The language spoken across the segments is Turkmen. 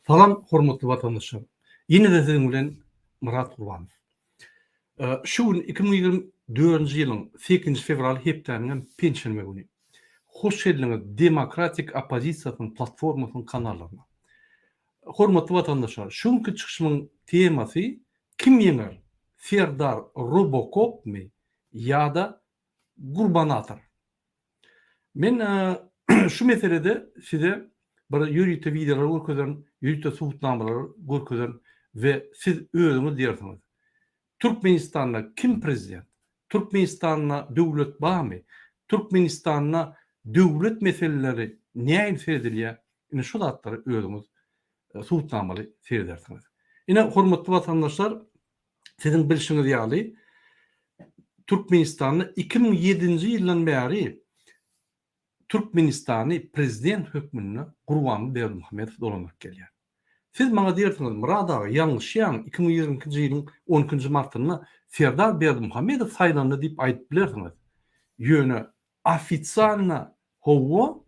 Salam hormatly watandaşlar. Ýene-de siziň bilen Myrat Gurbanow. Şu gün 2024-nji ýylyň 8-nji fewraly hepdäniň hem penşenbe güni. Hoş geldiňiz Demokratik oppozisiýasynyň platformasynyň kanallaryna. Hormatly watandaşlar, şu günki çykyşymyň temasy kim ýeňer, Serdar Robokopmy ýa-da Gurbanator? Men şu meselede size bir ýörite wideolar görkezerin, ýörite subutnamalary görkezerin we siz özüňiz diýersiňiz. Türkmenistanda kim prezident? Türkmenistanda döwlet barmy? Türkmenistanda döwlet meseleleri nähili seredilýär? Ine şu zatlary özüňiz subutnamaly seredersiňiz. Ine hormatly watandaşlar, Siziň bilşiňiz ýaly, Türkmenistanda 2007-nji ýyldan bäri Türkmenistany prezident hökmünde Gurbanguly Berdimuhamedow dolandyryp gelýär. Siz maňa diýersiňiz, Myrat aga, ýalňyşýaň, 2022-nji ýylyň on ikinji martynda Serdar Berdimuhamedow saýlandy diýip aýdyp bilersiňiz. Ýöne ofitsialno Hawa,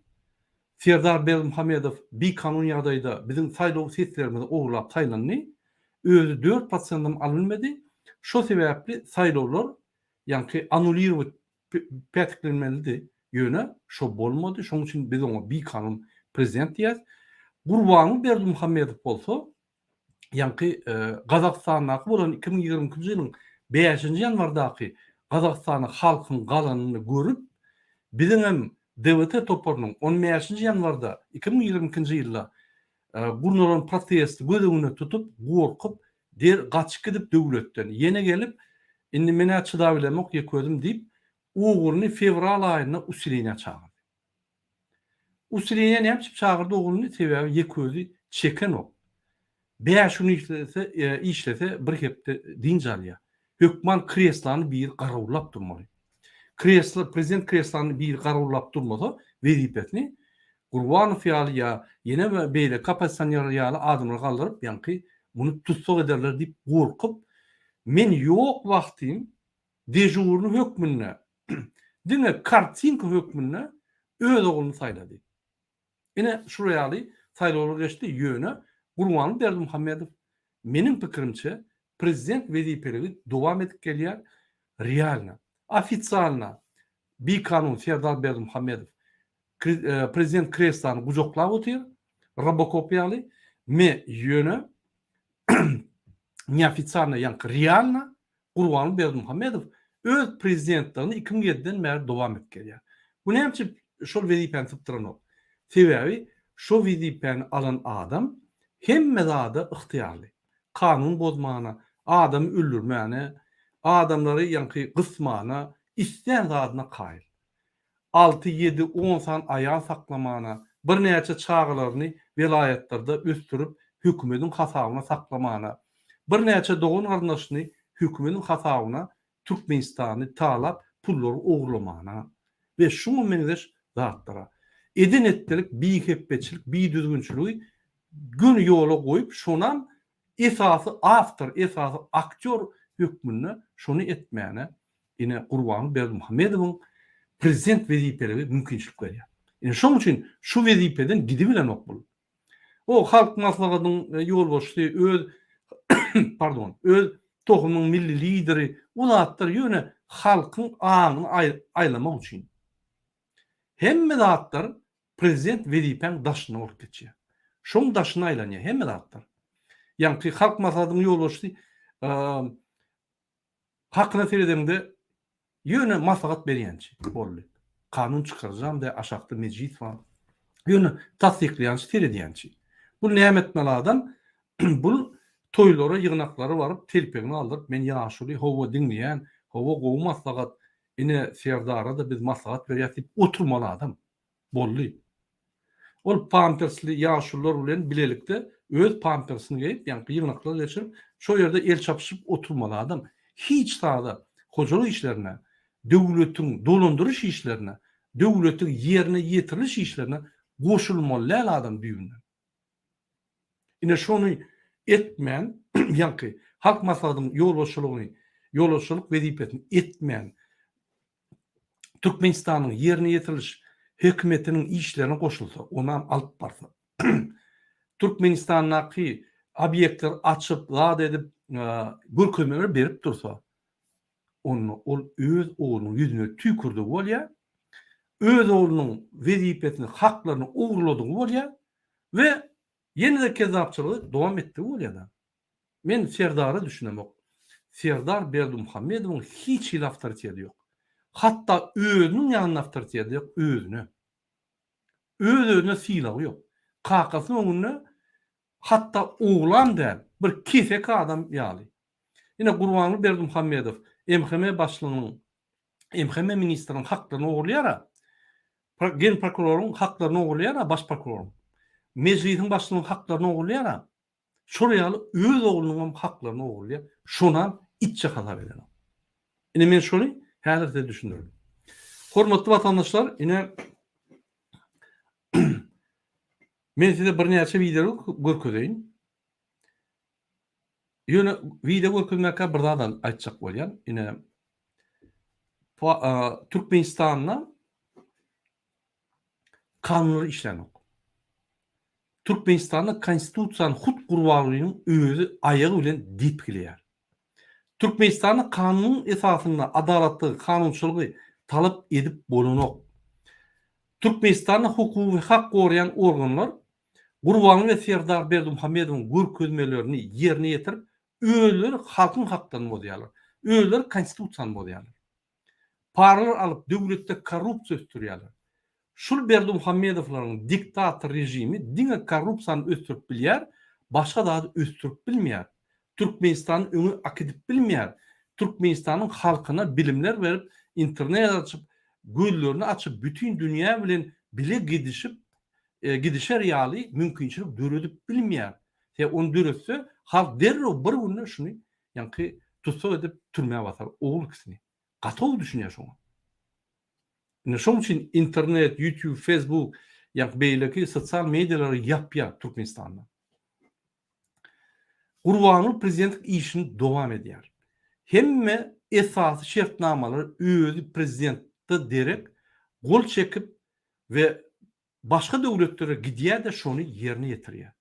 Serdar Berdimuhamedow bikanun ýagdaýda biziň saýlaw seslerimizi ogurlap saýlandy. Özi dört prosendem alynmady. Şo sebäpli saýlawlar ýaňky anulirowat pätiklenmelidi. Ýöne şo bolmady. Şoň üçin biz oňa bikanun prezident diýýäs. Gurbanguly Berdimuhamedow bolsa ýaňky Gazagystandaky bolan 2022-nji ýylyň bäşinji ýanwardaky Gazagystanda halkyň galanyny görüp, biziňem DWT toparynyň on bäşinji ýanwarda 2022-nji ýylda gurnalan protesti göz öňünde tutup, gorkup, der gaçyp gidip döwletden, ýene gelip, indi men-ä çydabilemok ýeke özüm diýip, ogluny fewral aýynda usileniýä çagyrdy. Usileniýä näme üçin çagyrdy ogluny? Sebäbi ýeke özi çekenok. Bäş gün işlese, işlese bir hepde dynç alýar. Hökman kreslany biri garawullap durmaly. Kreslo, prezident kreslany biri garawullap durmasa, wezipesini Gurbanow ýaly ýa ýene bir beýleki oppozisionerler ýaly adamlary galdyryp, ýaňky muny tussag ederler diýip gorkup, men ýok wagtym dežurny hökmünde diňe kartinka hökmünde öz ogluny saýlady. Ine şular ýaly saýlawlar geçdi, ýöne Gurbanguly Berdimuhamedow meniň pikirimçe prezident wezipeligi dowam edip gelýär, realno, ofitsialno bikanun Serdar Berdimuhamedow prezident kreslany gujaklap otyr, robokop ýaly, me ýöne neofitsialno ýaňky realno Gurbanguly Berdimuhamedow öz prezidentligini 2007-den bäri dowam edip gelýär. Bu näme üçin şol wezipäni sypdyranok? Sebäbi şo wezipäni alan adam hemme zada ygtyýarly. Kanun bozmana, adamy öldürmäne, adamlary ýaňky gysmana, islän zadyna kaýyl. Alty, ýedi, on sany aýal saklamana, birnäçe çagalaryny welaýatlarda ösdürip hökümediň hasabyna saklamana, birnäçe dogan-garyndaşyny hökümediň hasabyna Türkmenistany talap pullary ogurlamana we şuňa meňzeş zatlara. Eden-etdilik, bihepbeçilik, bidüzgünçiligi göni ýola goýup şonam esasy awtor, esasy aktýor hökmünde şony etmäne ine Gurbanguly Berdimuhamedowyň prezident wezipeligi mümkinçilik berýär. Ine şoň üçin şu wezipeden gidibilenok bul. O Halk Maslahatynyň ýolbaşçysy öz pardon, öz tohumynyň milli lideri o zatlar ýöne halkyň aňyny aýlamak üçin. Hemme zatlar prezident wezipäň daşynda bolup geçýär. Şoň daşyna aýlanýar hemme zatlar. Ýaňky Halk Maslahatynyň ýolbaşçysy Hakyna seredeňde ýöne maslahat berýänçi boldy. Kanun çykaryjam däl aşakda mejlis bar. Ýöne tassyklaýançy seredýänçi. Bul näme etmeli adam? Bul toýlara ýygnaklara baryp telpegini aldyryp men ýaşuly hawa diňleýän hawa gowy maslahat ine Serdara-da biz maslahat berýäs diýip oturmaly adam. Boldy. Ol pampersli ýaşulular bilen bilelikde öz pampersini geýip, ýaňky ýygnaklar geçirip, şo ýerde el çapyşyp oturmaly adam. Hiç zada, hojalyk işlerine, döwletiň dolandyryş işlerine, döwletiň ýerine ýetiriliş işlerine goşulmaly däl adam düýbünden. Ine şony etmän, ýaňky Halk Maslahatynyň ýolbaşçylygyny, ýolbaşçylyk wezipesini etmän, Türkmenistanyň ýerine ýetiriliş hökümetiniň işlerine goşulsa, onam alyp barsa. Türkmenistandaky obýektleri açyp, zat edip, görkezmeler berip dursa, onda ol öz oglunyň ýüzüne tüýkürdigi bolýar, öz oglunyň wezipesini, haklaryny ogurladygy bolýar we ýene-de kezzapçylygy dowam etdigi bolýar-da. Men Serdara düşünemok. Serdar Berdimuhamedowyň hiç hili awtoriteti ýok. Hatda özüniň ýanynda awtoriteti ýok, özüne. Öz-özüne sylagy ýok. Kakasynyň öňünde hatda oglam däl, bir keseki adam ýaly. Ine Gurbanguly Berdimuhamedow MHM başlygynyň, MHM ministriniň haklaryny ogurlaýar-a. Genprokuroryň haklaryny ogurlaýar-a, baş prokuroryň. Mejlisiň başlygynyň haklaryny ogurlaýar-a. Şol ýaly öz oglunyňam haklaryny ogurlaýar, şonam itçe hasap edenok. Ine men şony häzir size düşündirdim. Hormatly watandaşlar, ine men size birnäçe wideo görkezeýin. Ýöne wideo görkezmekkä bir zat aýtjak bolýan. Ine Türkmenistanda Kanunlar işlänok. Türkmenistanda Konstitusiýany hut Gurbangulynyň özi aýagy bilen depgileýär. Türkmenistanda kanunyň esasynda adalatlygy, kanunçylygy talap edip bolanok. Türkmenistanda hukugy we hak goraýan organlar Gurbanguly we Serdar Berdimuhamedowyň görkezmelerini ýerine ýetirip, özleri halkyň haklaryny bozýarlar. Özleri Konstitusiýany bozýarlar. Paralar alyp döwletde korrupsiýa ösdürýärler. Şul Berdimuhamedowlaryň diktator režimi diňe korrupsiýany ösdürip bilýär, başga zady ösdürip bilmeýär. Türkmenistany öňe akidip bilmeýär. Türkmenistanyň halkyna bilimler berip, internet açyp, gözlerini açyp bütin dünýä bilen bile gidişip gidişer ýaly mümkinçilik döredip bilmeýär. Sebäbi ony döretse halk derrew bir günde şuny Ýaňky tussag edip türmä basar ogul ikisini. Gaty gowy düşünýär şoňa. Indi şoň üçin internet, YouTube, Facebook, ýaňky beýleki sosial medialary ýapýar Türkmenistanda. Gurbanguly prezidentlik işini dowam edýär. Hemme esasy şertnamalary özi prezidentde derek gol çekip we başga döwletlere gidýär-de şony ýerine ýetirýär.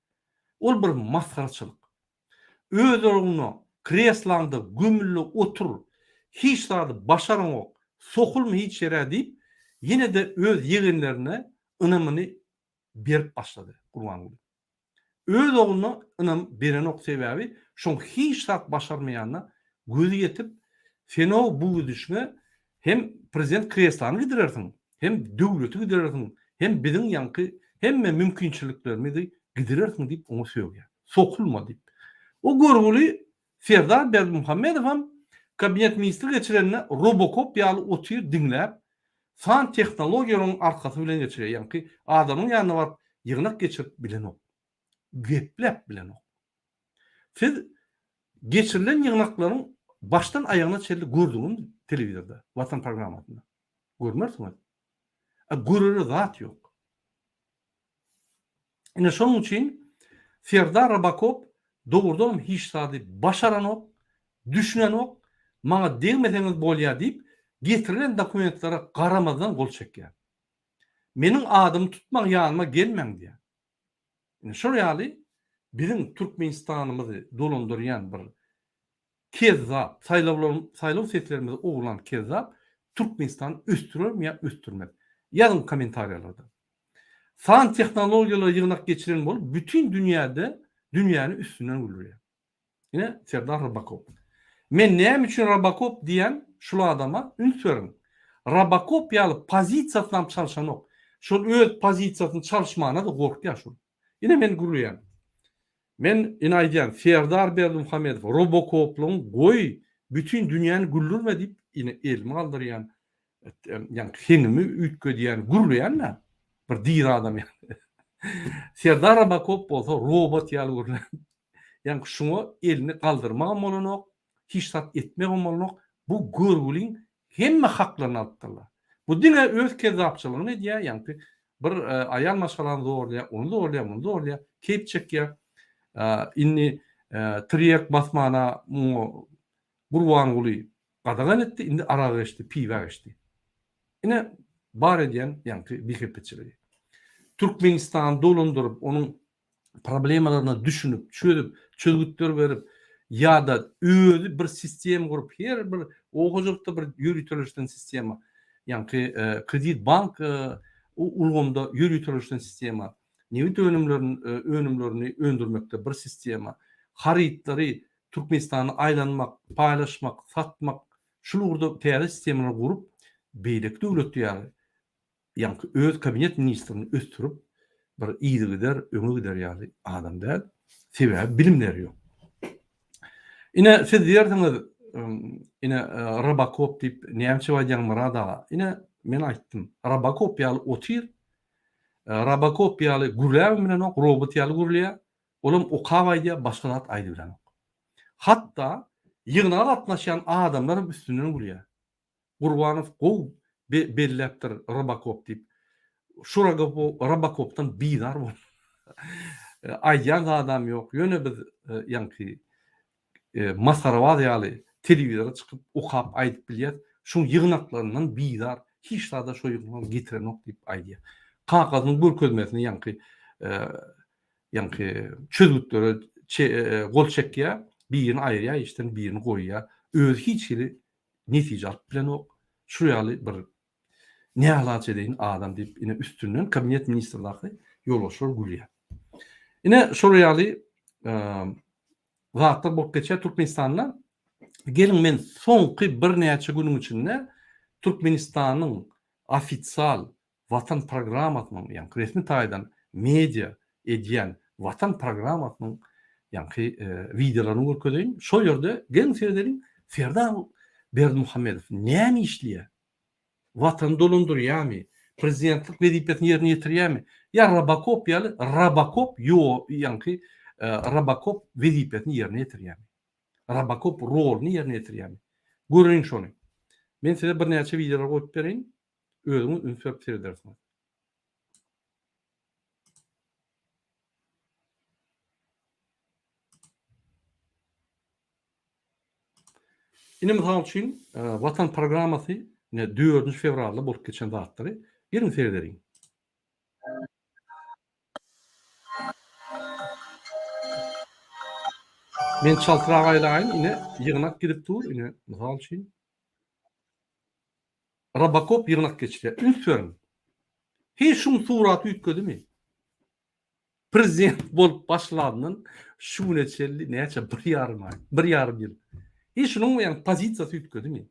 Ol bir masgaraçylyk. Öz ornuňda, kreslaňda gömülli otur, hiç zady başaraňok, sokulma hiç ýere diýip, ýene-de öz ýegenlerine ynamyny berip başlady Gurbanguly. Öz ogluna ynam berenok sebäbi şoň hiç zat başarmaýanyna gözi ýetip, sen-ow bu gidişiňe hem prezident kreslany gidirersiň, hem döwleti gidirersiň, hem biziň ýaňky hemme mümkinçiliklerimizi gidirersiň diýip oňa sögýär. Sokulma diýip. O görgüli Serdar Berdimuhamedowam kabinet ministri geçirende robokop ýaly otyr diňläp, san tehnologiýalaryň arkasy bilen geçirýär. Ýaňky adamyň ýanyna baryp ýygnak geçirip bilenok. Gepläp bilenok. Siz geçirilen ýygnaklaryň başdan aýagyna çenli gördüňizmi telewizorda, Watan programmasynda? Görmersiňiz. A görere zat ýok. Ine şonuň üçin Serdar Robokop dogrudanam hiç zady başaranok, düşünenok, maňa degmeseňiz bolýar diýip, getirilen dokumentlere garamazdan gol çekýär. Meniň adymy tutmaň ýanyma gelmäň diýýär. Ine şol ýaly biziň Türkmenistanymyzy dolandyrýan bir kezzap, saýlawlaryň saýlaw seslerimizi ogurlan kezzap Türkmenistany ösdürermi ýa ösdürmez? Ýazyň kommentariýalarda. San tehnologiýalara ýygnak geçiren bolup bütin dünýäde dünýäni üstünden güldürýär. Ine Serdar Robokop. Men näme üçin Robokop diýýän şul adama üns beriň. Robokop ýaly pozisiýasynam çalşanok. Şol öz pozisiýasyny çalyşmana-da gorkýar şul. Ine men gürleýän. Men ine aýdýan Serdar Berdimuhamedow Robokoplygyň goý bütin dünýäni güldürme diýip ine elimi galdyrýan. Ýaňky heňimi üýtgedýän gürleýän-dä. Bir diri adam ýaly. Serdar Robokop bolsa robot ýaly gürlän. Ýaňky şuňa elini galdyrmagam bolanok, hiç zat etmegem bolanok. Bu görgüliň hemme haklaryny alypdyrlar. Bu diňe öz kezzapçylygyny edýär, ýaňky bir aýal maşgalany zorlaýar, ony zorlaýar, muny zorlaýar, keýp çekýär. Indi tirýek basmana muňa Gurbanguly gadagan etdi, indi araga geçdi, piwä geçdi. Ine, bar edýän ýaňky bihepeçiligi. Türkmenistany dolandyryp, onuň. problemalaryna düşünip, çözüp, çözgütler berip ýa-da özi bir sistema gurup, her bir oba hojalykda bir ýöriteleşen sistema, ýaňky kredit bank ulgamda ýöriteleşen sistema, nebit önümlerini önümlerini öndürmekde bir sistema, harytlary Türkmenistanda aýlanmak, paýlaşmak, satmak şul ugurda täze sistemalary gurup, beýleki döwletde ýaly ýaňky öz kabinet ministrini ösdürip bir yzygider öňe gider ýaly adam däl. Sebäbi bilimleri ýok. Ine siz diýersiňiz ine Robokop diýip näme üçin aýdýaň Myrat aga? Ine men aýtdym. Robokop ýaly otyr. Robokop ýaly gürläbem bilenok, robot ýaly gürleýär. Olam okap aýdýar, başga zat aýdybilenok. Hatda ýygnaga gatnaşýan adamlar hem üstünden gülýär. Gurbanow gowy belläpdir Robokop diýip. Şu Robokopdan bizar bolup aýdýan zadam ýok. Ýöne biz ýaňky masgarabaz ýaly telewizora çykyp okap aýdyp bilýäs. Şuň ýygnaklaryndan bizar, hiç zada şo ýygnak getirenok diýip aýdýar. Kakasynyň görkezmesini ýaňky ýaňky çözgütlere gol çekýär, birini aýyrýar işden, birini goýýar. Özi hiç hili netije alyp bilenok. Şu ýaly bir näalaç edeýin adam diýip ine üstünden kabinet ministrdaky ýolbaşçylar gülýär. Ine şol ýaly zatlar bolup geçýär Türkmenistanda. Geliň men soňky birnäçe günüň içinde Türkmenistanyň ofisial Watan programmasynyň, ýaňky resmi taýdan media edýän Watan programmasynyň ýaňky wideolaryny görkezeýin. Şol ýerde geliň seredeliň, Serdar Berdimuhamedow näme işleýär? Watany dolandyrýarmy? Prezidentlik wezipesini ýerine ýetirýärmi? Ýa Robokop ýaly Robokop ýo ýaňky Robokop wezipesini ýerine ýetirýärmi? Robokop roluny ýerine ýetirýärmi? Göreliň şony. Men size birnäçe wideolar goýup bereýin. Özüňiz üns berip seredersiňiz. Ine mysal üçin Watan programmasy ine 4 fewralda bolup geçen zatlary geliň seredeliň. Men çaltrak aýlaýyn ine ýygnak gidip dur ine mysal üçin. Robokop ýygnak geçirýär. Üns beriň. Hiç şuň suraty üýtgedimi? Prezident bolup başlandan şu güne çenli näçe bir ýarym aý, bir ýarym ýyl. Hiç şunuň ýaňy pozisiýasy üýtgedimi?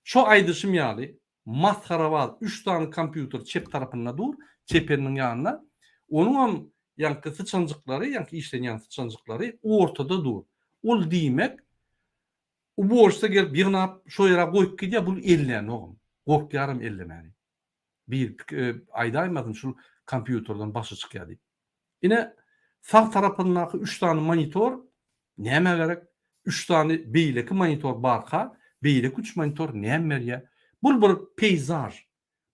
Şo aýdyşym ýaly masgarabaz üç sany kompýuter çep tarapynda dur, çep eliniň ýanynda. Onuňam ýaňky syçanjyklary, ýaňky işlenýän syçanjyklary ortada dur. Ol diýmek Uborşsa gelip ýygnap şo ýere goýup gidýär bul ellänogam. Gorkýaram ellemäni. Bir aýdaýmasyn şul kompýuterden başy çykýar diýip. Ine sag tarapyndaky üç sany monitor nämä gerek? Üç sany beýleki monitor barka beýleki üç monitor näme berýär? Bul bir peýzaž.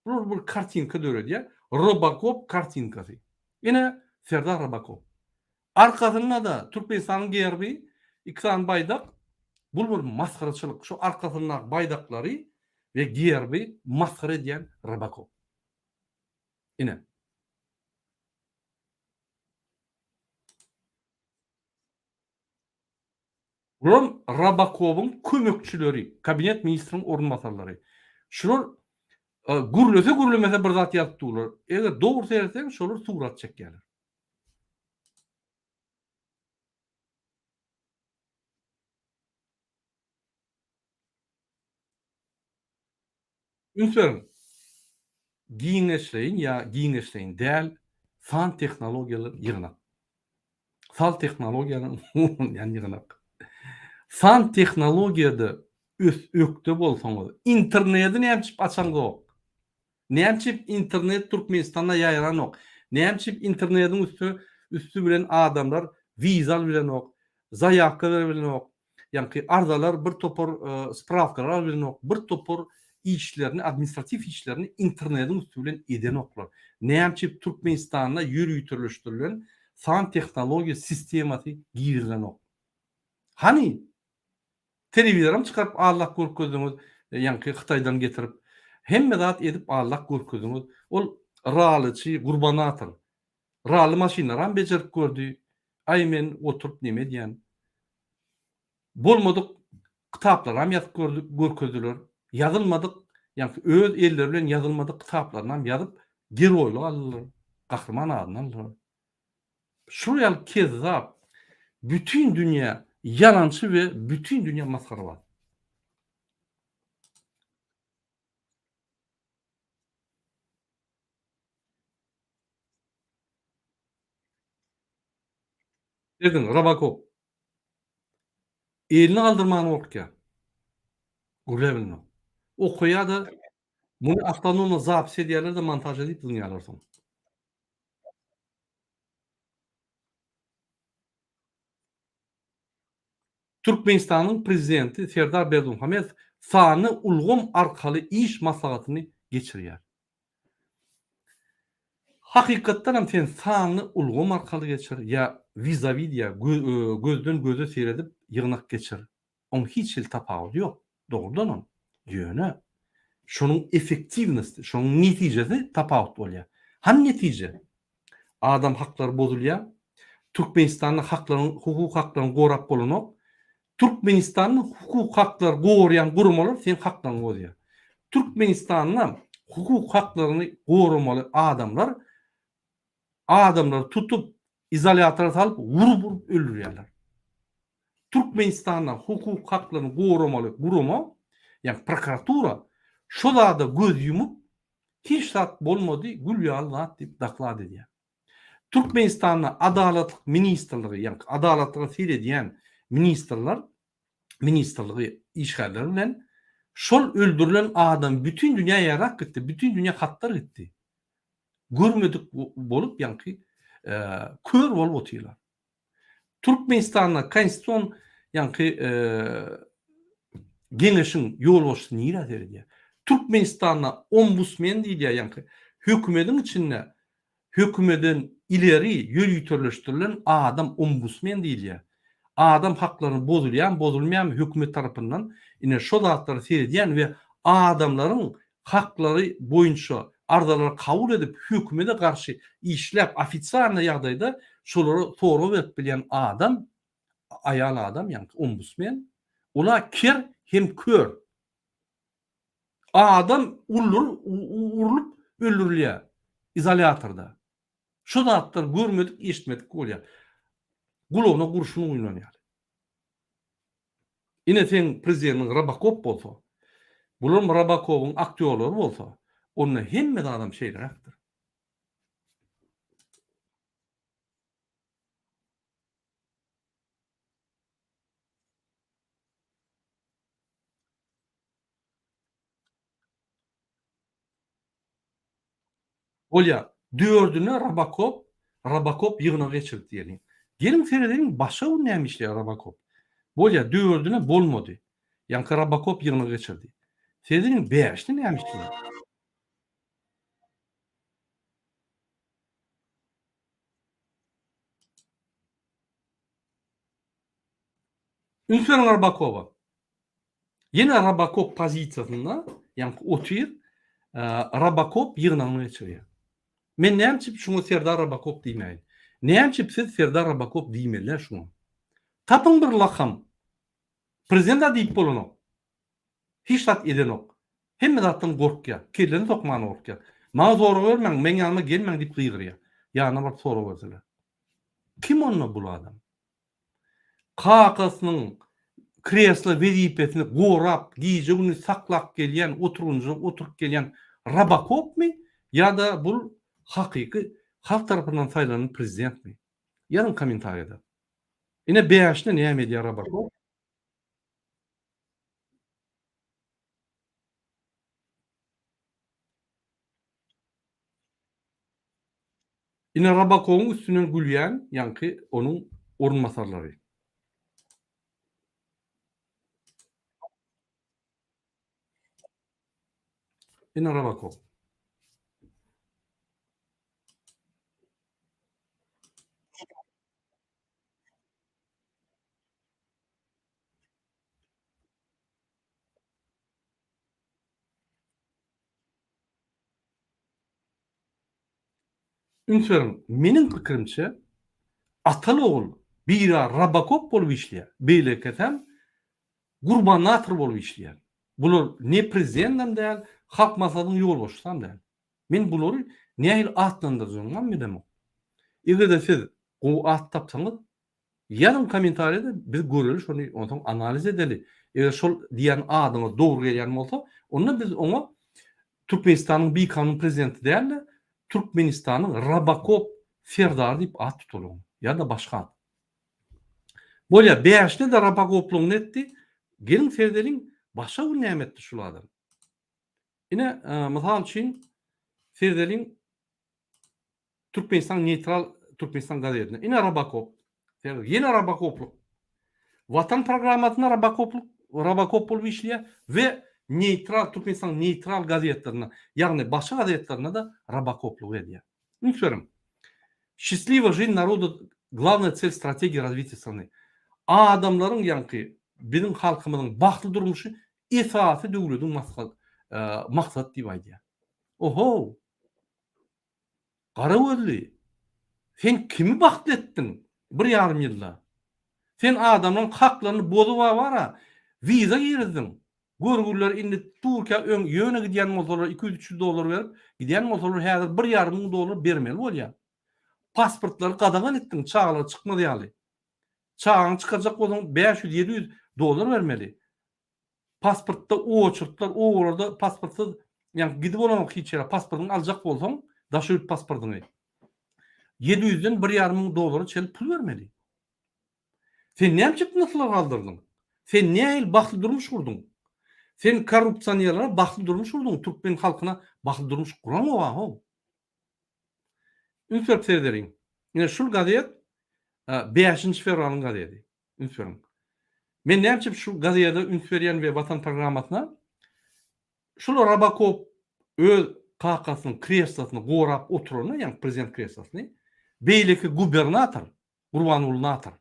Bular bir kartinka döredýär. Robokop kartinkasy. Ine Serdar Robokop. Arkasynda-da Türkmenistanyň gerbi, iki sany baýdak. Bul bir masgaraçylyk. Şu arkasyndaky baýdaklary we gerbi masgara edýän Robokop. Ine. Bulam Robokowyň kömekçileri, kabinet ministriniň orunbasarlary. Şular gürlese gürlemese bir zat ýazyp durlar. Eger dogry seretseň şolar surat çekýärler. Üns beriň! Giňişleýin ýa giňişleýin däl san tehnologiýalar ýygnak. Sal tehnologiýanyň ulanylýan ýygnak. San tehnologiýada ös ökde bolsaňyz, interneti näme üçin açaňzok? Näme üçin internet Türkmenistanda ýaýranok? Näme üçin internetiň üsti üsti bilen adamlar wiza alyp bilenok, zaýawka berip bilenok, ýaňky arzalar bir topar sprawkalar alyp bilenok, bir topar işlerini, administratiw işlerini internetiň üsti bilen edenoklar. Näme üçin Türkmenistanda ýöriteleşdirilen san tehnologiýa sistemasy girizilenok? Hany Telewizoram çykaryp allak görkezdiňiz, ýaňky Hytaýdan getirip. Hemme zat edip allak görkezdiňiz. Ol ralyçy, gurbanator. Rally maşynlaram bejerip gördi. Aý men oturyp neme edýän. Bolmadyk kitaplaram ýazyp gördi, görkezdiler. Ýazylmadyk, ýagny öz elleri bilen ýazylmadyk kitaplarynam ýazyp geroýlyk aldylar, gahryman adyny aldylar. Şular ýaly kezzap, bütin dünýä ýalançy we bütin dünýä masgarabaz. Ediň, Robocop. Elini galdyrmana gorkýar. Gürläp bilenok. Okaýar-da, muny awtonomno zapis edýärler-de, montaž edip zyňýarlar soň. Türkmenistanyň Prezidenti Serdar Berdimuhamedow sanly ulgam arkaly iş maslahatyny geçirýär. Hakykatdan hem sen sanly ulgam arkaly geçir ýa wizawi diýýär, gözden göze seredip ýygnak geçir. Oň hiç hili tapawudy ýok, dogrudanam. Ýöne şonuň effektiwnosti, şonuň netijesi tapawut bolýar. Hany netije? Adam haklary bozulýar. Türkmenistanda haklaryň, hukuk haklaryny gorap bolanok. Türkmenistanda hukuk haklary goraýan guramalar seň haklaryňy bozýar. Türkmenistanda hukuk haklaryny goramaly adamlar adamlary tutup izolýatora salyp urup-urup öldürýärler. Türkmenistanda hukuk haklaryny goramaly gurama, ýagny prokuratura şo zada göz ýumup hiç zat bolmady gül ýaly zat diýip doklad edýär. Türkmenistanda Adalatlyk ministrligi, ýagny adalatlyga seredýän ministrler, ministrligi işgärleri bilen şol öldürilen adam bütin dünýä ýaýrap gitdi, bütin dünýä hatlar gitdi. Görmedik bolup ýaňky kör bolup otyrlar. Türkmenistanda konstitusion ýaňky geňeşiň ýolbaşçysy nirä seredýär? Türkmenistanda ombusmen diýilýär ýaňky hökümediň içinde hökümeden ileri ýöriteleşdirilen adam ombusmen diýilýär. Adam haklaryny bozulýarmy bozulmaýarmy hökümet tarapyndan ine şo zatlara seredýän we adamlaryň haklary boýunça arzalary kabul edip hökümede garşy işläp ofisialnyý ýagdaýda şolara sorag berip bilýän adam aýal adam ýaňky ombusmen ola ker hem kör adam urlup öldürilýär izolýatorda şo zatlar görmedik eşitmedik bolýar gulagyna gurşun guýlan ýaly. Ine seň prezidentiň Robokop bolsa, bularam Robokobyň aktýorlary bolsa, onda hemme zadam şeýleräkdir. Bolýar. Dördüne Robokop, Robokop ýygnagy geçirdi diýeliň. Geliň seredeliň başga gün näme işleýär Robokop. Bolýar, dördüne bolmady. Ýaňky Robokop ýygnagy geçirdi. Seredeliň bäşine näme işleýär. Üns beriň Robokoba. Ýene Robokop pozisiýasynda, ýaňky otyr, Robokop ýygnagyny geçirýär. Men näme üçin şuňa Serdar Robokop diýmäýin? Näme üçin siz Serdar Robokop diýmeliler şuňa? Tapyň bir lakam. Prezident-a diýip bolanok. Hiç zat edenok. Hemme zatdan gorkýar. Kellesini sokmana gorkýar. Maňa sorag bermäň, meň ýanyma gelmäň diýip gygyrýar. Ýanyna baryp sorag berseler. Kim onda bul adam? Kakasynyň kreslo wezipesini gorap, gije-gündiz saklap gelýän, oturgyjyna oturyp gelýän Robokopmy ýa-da bul hakyky halk tarapyndan saýlanan prezidentmi? Ýazyň kommentariýada. Ine bäşine näme edýär Robokop? Ine Robokowyň üstünden gülýän ýaňky onuň orunbasarlary. Ine Robokow. Üns beriň, meniň pikirimçe, ataly-ogul biri robokop bolup işleýär, beýlekisem gurbanator bolup işleýär. Bular ne prezidendem däl, Halk Maslahatynyň ýolbaşçysam däl. Men bulary nähili atlandyrjagymam bilemok. Eger-de siz gowy at tapsaňyz, ýazyň kommentariýada biz göreli şony onsoň analiz edeli. Eger şol diýýän adyňyz dogry gelýän bolsa, onda biz oňa Türkmenistanyň bikanun prezidenti däl-de, Türkmenistanyň robokop serdary diýip at tutaly oňa ýa-da başga at. Bolýar, bäşine-de robokoplygyny etdi. Geliň seredeliň, başga gün näme etdi şul adam. Ine, mysal üçin, seredeliň Türkmenistan neýtral Türkmenistan gazetine. Ine Robokop. Ýene Robokoplyk. Watan programmasynda Robokoplyk, Robokop bolup işleýär we neýtral Türkmenistan neýtral gazetlerinde, ýagny başga gazetlerinde-de Robokoplyk edýär. Üns beriň. Şçestliwa žizn naroda glawnaýa tsel strategiýa razwitiýa strany. Adamlaryň ýaňky biziň halkymyzyň bagtly durmuşy esasy döwlediň maksady diýip aýdýar. Ohow! Gara gözli, sen kimi bagtly etdiň bir ýarym ýylda? Sen adamlaryň haklaryny bozuba bara wiza girizdiň. Görgüliler indi Türkiýä öň ýöne gidýän bolsalar 200-300 dollar berip gidýän bolsalar häzir bir ýarym müň dollar bermeli bolýar. Pasportlary gadagan etdiň çagalar çykmaz ýaly. Çagaňy çykarjak bolsaň 500-700 dollar bermeli. Pasportda oçurtlar obalarda pasportsyz ýa gidip bolanok hiç ýere pasportyňy aljak bolsaň daşary ýurt pasportyňy 700-den bir ýarym müň dollara çenli pul bermeli. Sen näme üçin nyrhlar galdyrdyň? Sen nähili bagtly durmuş gurduň? Sen korrupsionerlere bagtly durmuş gurduň, türkmen halkyna bagtly durmuş guraňok-a how. Üns berip seredeliň. Ine şul gazet bäşinji fewralyň gazeti. Üns beriň. Men näme üçin şu gazete üns berýän we Watan programmasyna? Şul Robokop öz kakasynyň kreslosyny gorap oturanda, ýagny prezident kreslosyny, beýleki gubernator Gurbanguly Natyr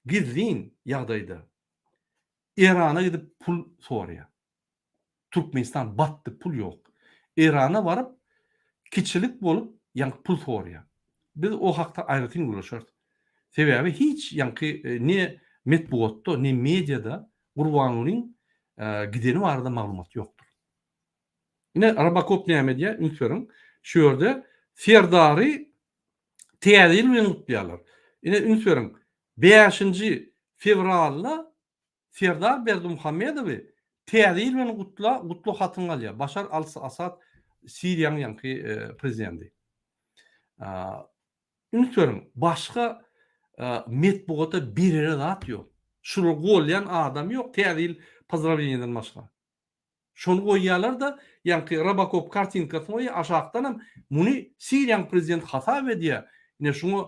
gizlin ýagdaýda Erana gidip pul soraýar. Türkmenistan batdy pul ýok. Erana baryp kiçilik bolup ýaňky pul soraýar. Biz o hakda aýratyn gürleşeris. Sebäbi hiç ýaňky ne metbugatda ne mediada Gurbangulyň gideni barada maglumat ýokdur. Ine Robokop näme edýär üns beriň. Şu ýerde Serdary Täze ýyl bilen gutlaýarlar. Ine üns beriň. Bäşinji fewralda Serdar Berdimuhamedowy Täze ýyl bilen gutla, gutlag hatyny alýar. Başar al-Asad Siriýanyň ýaňky prezidenti. Üns beriň, başga metbugata berere zat ýok. Şulary golýan adam ýok Täze ýyl pozdrawleniýadan başga. Şony goýýarlar-da, ýaňky Robokop kartinkasyny goýýar, aşakdanam muny Siriýanyň prezidenti hasap edýär, ine şuňa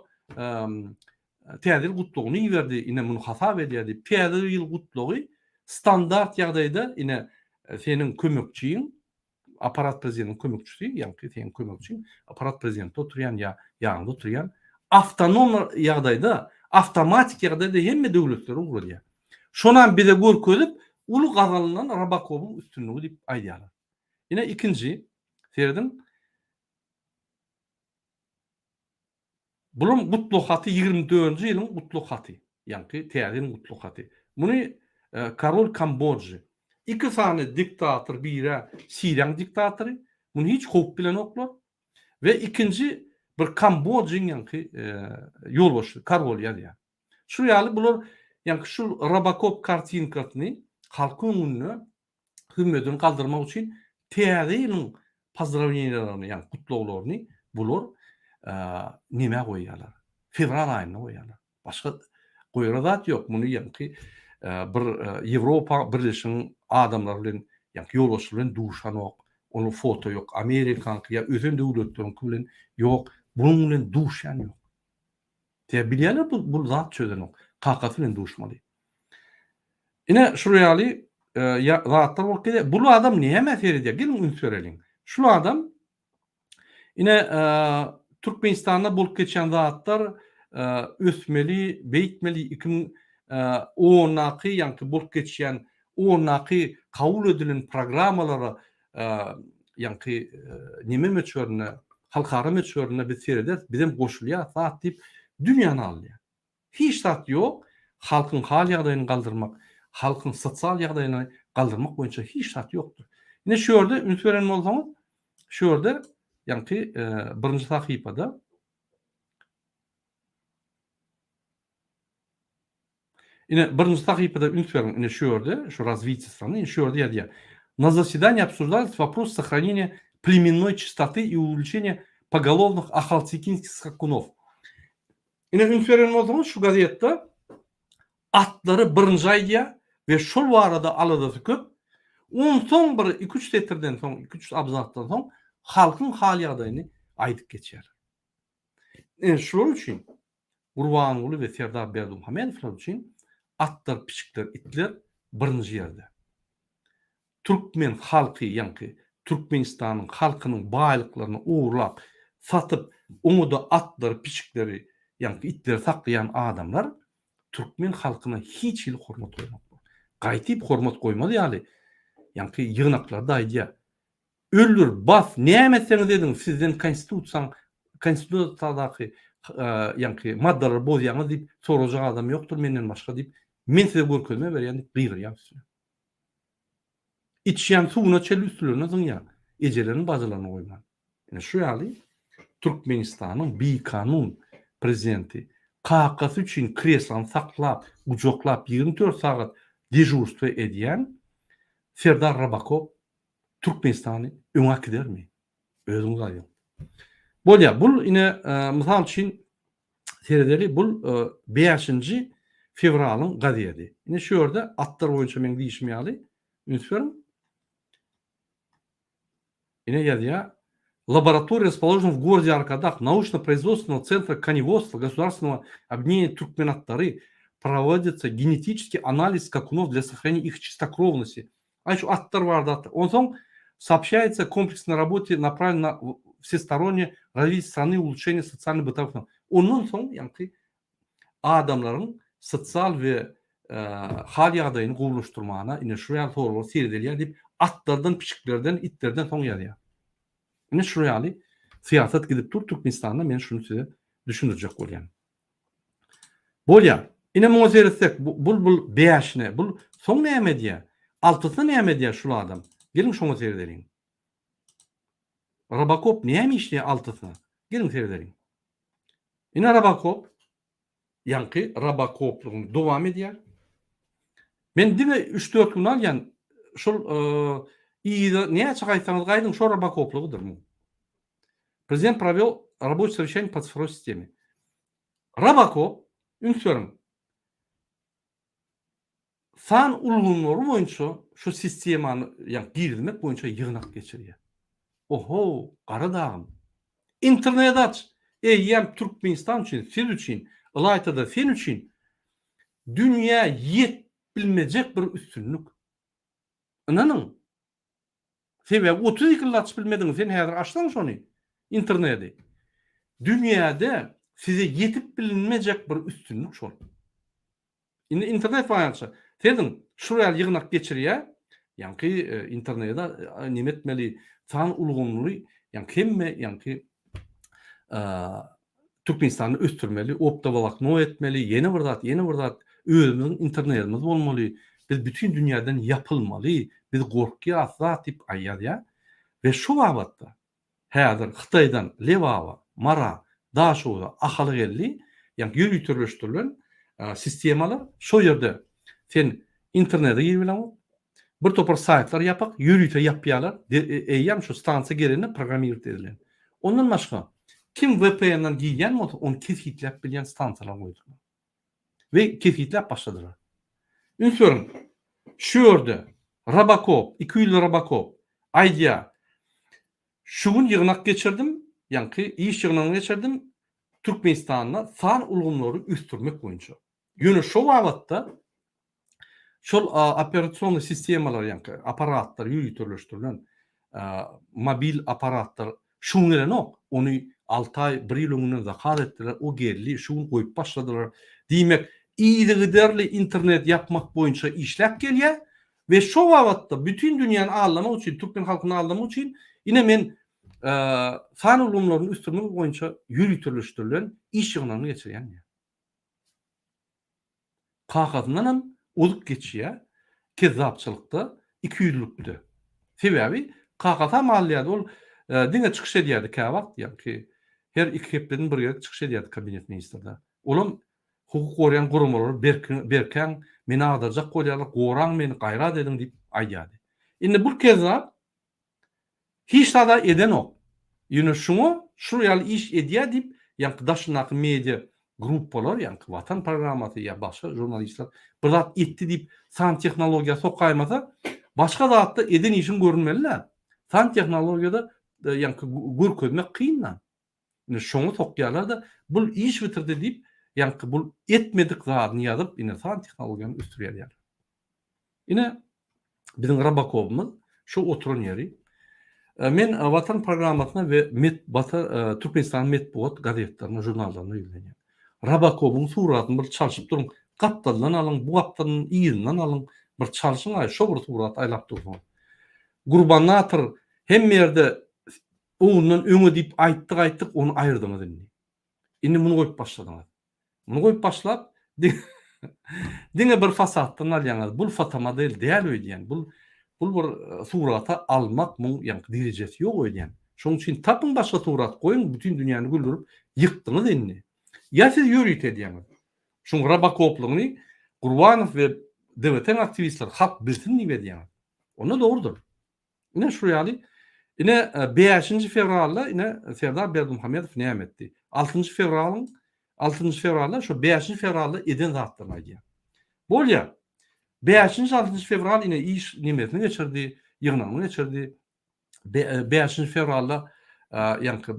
Täze ýyl gutlagyny iberdi, ine muny hasap edýär diýip, Täze ýyl gutlagy standart ýagdaýda ine seniň kömekçiň, apparat prezidentiň kömekçisi, ýaňky seniň kömekçiň, apparat prezidentde oturýan ýa ýanyňda oturýan, awtonom ýagdaýda, awtomatik ýagdaýda hemme döwletlere ugradýar. Şonam bize görkezip, uly gazanylan Robokobyň üstünligi diýip aýdýarlar. Ine ikinji, serediň. Bulam gutlag haty 24-nji ýylyň gutlag haty. Ýaňky täze ýylyň gutlag haty. Muny korol Kambodžy. Iki sany diktator birä Siriýaň diktatory. Muny hiç kowup bilenoklar. We ikinji bir Kambodžyň ýaňky ýolbaşçysy, korol ýazýar. Şu ýaly bular ýaňky şu Robokop kartinkasyny halkyň öňünde hümmedini galdyrmak üçin täze ýylyň pozdrawleniýalaryny ýagny gutlaglaryny bular nämä goýýarlar? Fewral aýynda goýýarlar. Başga goýara zat ýok. Muny ýaňky bir Ýewropa Birleşiginiň adamlary bilen ýaňky ýolbaşçylar bilen duşanok. Onuň foto ýok. Amerikanyňky ýa ösen döwletleriňki bilen ýok. Bunuň bilen duşýan ýok. Sebäbi bilýärler bu bu zat çözenok. Kakasy bilen duşmaly. Ine şul ýaly e, zatlar bolup gelýär. Bu adam nämä seredýär? Geliň üns bereliň. Şul adam ine e, Türkmenistanda bolup geçýän zatlar e, ösmeli, beýtmeli 2010-daky ýaňky bolup geçýän 10-daky kabul edilen programmalara ýaňky neme möçberinde? Halkara möçberinde biz serederis, bizem goşulýas zat diýip dünýäni alýar. Hiç zat ýok, halkyň hal ýagdaýyny galdyrmak, halkyň sosial ýagdaýyny galdyrmak boýunça hiç zat ýokdur. Ine şu ýerde üns beren bolsaňyz, şu ýerde ýaňky birinji sahypada Ine birinji sahypada üns beriň, ine şu ýerde, şu razwitiýe strany, ine şu ýerde ýazýar. Na zasedaniýi obsуждались вопрос сохранения племенной чистоты и увеличения поголовных ахалтекинских скакунов. Ine üns beren bolsaňyz şu gazetde atlary birinji aýdýar we şol barada aladasy köp. Onsoň bir iki-üç setirden soň, iki-üç abzasdan soň halkyň hal-ýagdaýyny aýdyp geçýär. Ine şular üçin Gurbanguly we Serdar Berdimuhamedowlar üçin atlar, pişikler, itler birinji ýerde. Türkmen halky ýaňky Türkmenistanyň halkynyň baýlyklaryny ogurlap, satyp, oňa-da atlary, pişikleri, ýaňky itleri saklaýan adamlar türkmen halkyna hiç hili hormat goýmaklar. Gaýtyp hormat goýmaz ýaly, ýaňky ýygnaklarda aýdýar, Öldür, bas, näme etseňiz ediň, sizden konstitusiýaň, konstitusiýadaky ýaňky maddalary bozýaňyz diýip sorajak adam ýokdur menden başga diýip, men size görkezme berýän diýip gygyrýar üstüne. Içýän suwuna çenli üstlerine zyňýar, ejelerini, bajylaryny goýman. Ine şu ýaly Türkmenistanyň bikanun prezidenti kakasy üçin kreslony saklap, gujaklap 24 sagat dežurstwo edýän Serdar Rabakop Türkmenistany öňe äkidermi? Özüňiz aýdyň. Bolýar, bul ine mysal üçin seredeli bul bäşinji fewralyň gazedi. Ine şu ýerde atlar boýunça meň diýişim ýaly üns beriň. Ine ýazýar. Laboratoriýa rasположена в городе Аркадаг научно-производственного центра коневодства государственного объединения Türkmenatlary проводится генетический анализ скакунов для сохранения их чистокровности Aý şu atlar barada atlar. Onsoň сообщается комплексной работе направлена на всестороннее развитие страны улучшение социально-бытовых Ondan soň ýaňky adamlaryň sosial we hal ýagdaýyny gowulaşdyrmagyna ine şu ýaly soraglar seredilýär diýip atlardan, pişiklerden, itlerden soň ýazýar. Ine şu ýaly syýasat gidip dur Türkmenistanda men şuny size düşündirjek bolýan. Bolýar. Ine muňa seretsek, bul bul bäşine, bul soň näme edýär? Altysyna näme edýär şul adam? Geliň şoňa seredeliň. Robokop näme işleýär altysyna? Geliň seredeliň. Ine Robokop ýaňky robokoplygyny dowam edýär. Men diňe üç-dört gün alýan, şol yza näçe gaýtsaňyz gaýdyň şol robokoplygydyr muň. Prezident prowel raboçiý sowещание po cyfrowoý sisteme. Robokop, üns beriň, san ulgamlary boýunça şu sistemany ýa girizmek boýunça ýygnak geçirýär. Oho, gara dagym. Internet aç! Eýýäm Türkmenistan üçin, siz üçin, ylaýta-da sen üçin dünýä ýet bilmejek bir üstünlik. Ynanyň. Sebäbi 32 ýyl açyp bilmediň, sen häzir açsaň şony, interneti. Dünýäde size ýetip bilinmejek bir üstünlik şol. Indi internet barýança, serediň, şul ýaly ýygnak geçirýär, ýaňky internete neme etmeli, san ulgamly, ýaňky hemme ýaňky Türkmenistany ösdürmeli, optowolokno etmeli, ýene bir zat, ýene bir zat, özümiziň internetimiz bolmaly, biz bütin dünýäden ýapylmaly, biz gorkýas zat diýip aýýazýar. We şu babatda häzir Hytaýdan Lebaba, Mara, Daşoguza, Ahala geldi, ýagny ýöriteleşdirilen sistemalar, şo ýerde sen internete girip bileňok, Bir topar saýtlar ýapyk, ýörite ýapýarlar, eýýäm şu stansiýa gelende programmirowat edilen. Ondan başga, kim VPN-den girýän bolsa, ony kesgitläp bilýän stansiýalar goýdular. We kesgitläp başladylar. Üns beriň, şu ýerde Robocop, ikiýüzli Robocop aýdýar, Şu gün ýygnak geçirdim, ýaňky iş ýygnagyny geçirdim, Türkmenistanda san ulgamlary ösdürmek boýunça. Ýöne şo babatda şol operasionnyý sistemalar ýaňky apparatlar ýöriteleşdirilen mobil apparatlar şu gün gelenok. Ony alty aý, bir ýyl öňünden zakaz etdiler, o geldi, şu gün goýup başladylar. Diýmek, yzygiderli internet ýapmak boýunça işläp gelýär we şo babatda bütin dünýäni aldamak üçin, türkmen halkyny aldamak üçin ine men. san ulgamlaryny ösdürmek boýunça ýöriteleşdirilen iş ýygnagyny geçirýän diýýär. Kakasyndanam ozup geçýär kezzapçylykda, ikiýüzlükde. Sebäbi kakasam alýardy, ol diňe çykyş edýärdi käwagt, ýaňky her iki hepdeden bir gezek çykyş edýärdi kabinet ministrde. Olam hukuk goraýan guramalary berkäň, meni agdarjak bolýarlar, goraň meni, gaýrat ediň diýip aýdýardy. Indi bu kezzap Hiç zada edenok. Ýöne şuňa şul ýaly iş edýä diýip ýaňky daşyndaky media gruppalar ýaňky Watan programmasy ýa başga žurnalistler bir zat etdi diýip san tehnologiýa sokaýmasa başga zatda eden işiň görünmeli-dä. San tehnologiýada ýaňky görkezmek kyn-da. Ine şoňa sokýarlar-da bul iş bitirdi diýip ýaňky bul etmedik zadyny ýazyp ine san tehnologiýany ösdürýär. Ine, biziň Robokobymyz şu oturan ýeri. Men Watan programmasyna we Metbata Türkmenistanyň metbugat gazetlerine, žurnallaryna ýüzlenýän. Robokobyň suratyny bir çalşyp duruň, gapdaldan alyň, bu gapdaldan yzyndan alyň, bir çalşyň-aý, şo bir suraty aýlap dursaňyz. Gurbanator hemme ýerde ondan öňe diýip aýtdyk-aýtdyk, ony aýyrdyňyz indi. Indi muny goýup başladyňyz. Muny goýup başlap, diňe bir fasaddan alýaňyz. Bul fotomodel däl öýdýän. Bul bul bir surata almak muň ýaňky derejesi ýok öýdýän. Şonuň üçin tapyň başga surat goýuň, bütin dünýäni güldürip ýykdyňyz indi. Ýa siz ýörite edýäňiz. Şuň robokoplygyny Gurbanow we DWT-iň aktiwistleri halk bilsin diýip edýäňiz. Onda dogrudyr. Ine şu ýaly. Ine bäşinji fewralda ine Serdar Berdimuhamedow näme etdi? Altynjy fewralyň altynjy fewralda şu bäşinji fewralda eden zatlaryny aýdýar. Bolýar. Bäşinji altynjy fewral ine iş nemesini geçirdi, ýygnagyny geçirdi. Bäşinji fewralda ýaňky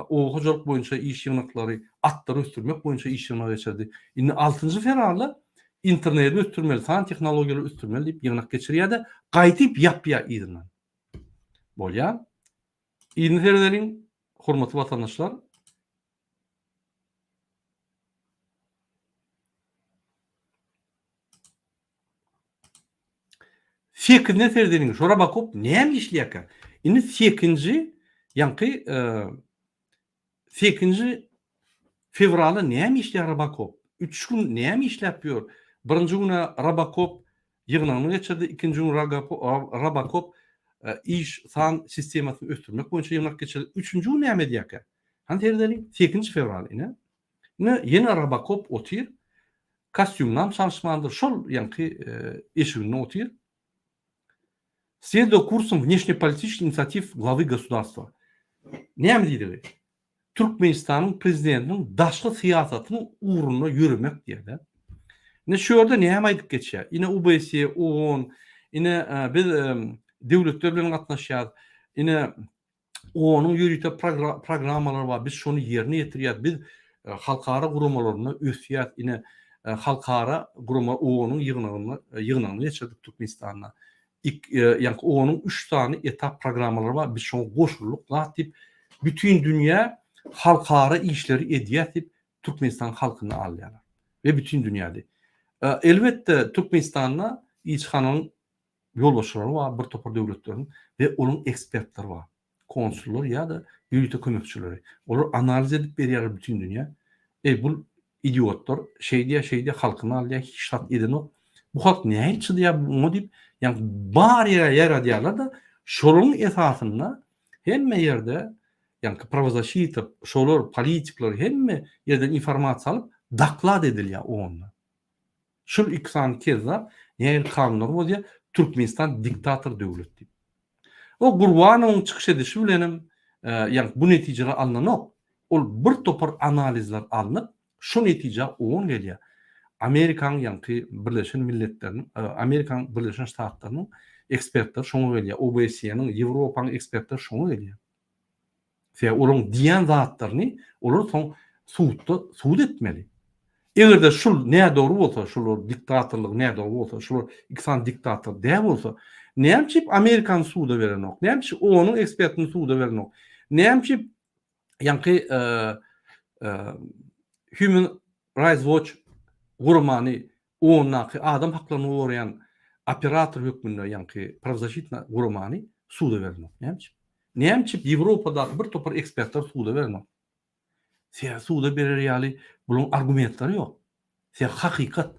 oba hojalyk boýunça iş ýygnaklary, atlary ösdürmek boýunça iş ýygnagy geçirdi. Indi altynjy fewralda interneti ösdürmeli, san tehnologiýalary ösdürmeli diýip ýygnak geçirýär-de, gaýdyp ýapýar yzyndan. Bolýar. Yzyny seredeliň, hormatly watandaşlar. Sekizine seredeliň, şu Robocop näme işleýärkä? Indi sekinji, ýaňky sekinji fewralda näme işleýär Robocop? Üç gün näme işläp ýör? Birinji güne Robocop ýygnagyny geçirdi, ikinji gün Robocop iş san sistemasyny ösdürmek boýunça ýygnak geçirdi. Üçünji gün näme edýärkä? Hany seredeliň, sekinji fewral ine. Ine ýene Robocop otyr. Kostýumynam çalyşmandyr, şol ýaňky eşiginde otyr. Следуя курсом внешнеполитических инициатив главы государства. Näme diýdigi? Türkmenistanyň prezidentiniň daşky syýasatynyň ugrunda ýöremek diýýär-de. Ine şu ýerde näme aýdyp geçýär? Ine UBSE, OON, ine biz döwletler bilen gatnaşýarys. Ine Onuň ýörite programmalary bar, biz şony ýerine ýetirýäris, biz halkara guramalarynda ösýäris, ine, halkara gurama OON-yň ýygnagynda ýygnagyny geçirdik Türkmenistanda. Ýaňky OON-yň üç sany etap programmalary bar, biz şoňa goşuldyk zat diýip, bütin dünýä halkara işleri edýäris diýip, Türkmenistan halkyny alýarlar we bütin dünýäde. Elbetde, Türkmenistanda ilçihananyň ýolbaşçylary bar bir topar döwletleriň we olaryň ekspertleri bar. Konsullar ýa-da ýörite kömekçileri. Olar analiz edip berýärler bütin dünýä. Eý bul idiotlar şeýdýär şeýdýär halkyny alýar hiç zat edenok. Bu halk nähili çydaýar muňa diýip ýagny bar ýere ýaradýarlar-da şolaryň esasynda hemme ýerde ýagny prawozasita şolar politikler hemme ýerden informasiýa alyp doklad edilýär onda. Şul iki sany kezzap nähili kanunlary bozýar, Türkmenistan diktator döwlet diýip. O Gurbanowyň çykyş edişi bilenem ýagny bu netijeler alnanok. Ol bir topar analizler alnyp şu netijä oň gelýär. Amerikanyň ýaňky Birleşen Milletleriniň Amerikanyň Birleşen Ştatlarynyň ekspertleri şoňa gelýär. OBSE-niň, Ýewropanyň ekspertleri şoňa gelýär. Sebäbi olaryň diýýän zatlaryny olar soň sudda subut etmeli. Eger-de şul nädogry bolsa, şular diktatorlyk nädogry bolsa, şular iki sany diktator däl bolsa, näme üçin Amerikany suda berenok? Näme üçin OON-yň ekspertini suda berenok? Näme üçin ýaňky Human Rights Watch guramany OON-daky adam haklaryny goraýan operator hökmünde ýaňky prawzaşitna guramany suda berenok? Näme üçin? Näme üçin Ýewropadaky bir topar ekspertler suda berenok? Sebäbi suda berer ýaly bularyň argumentleri ýok. Sebäbi hakykat.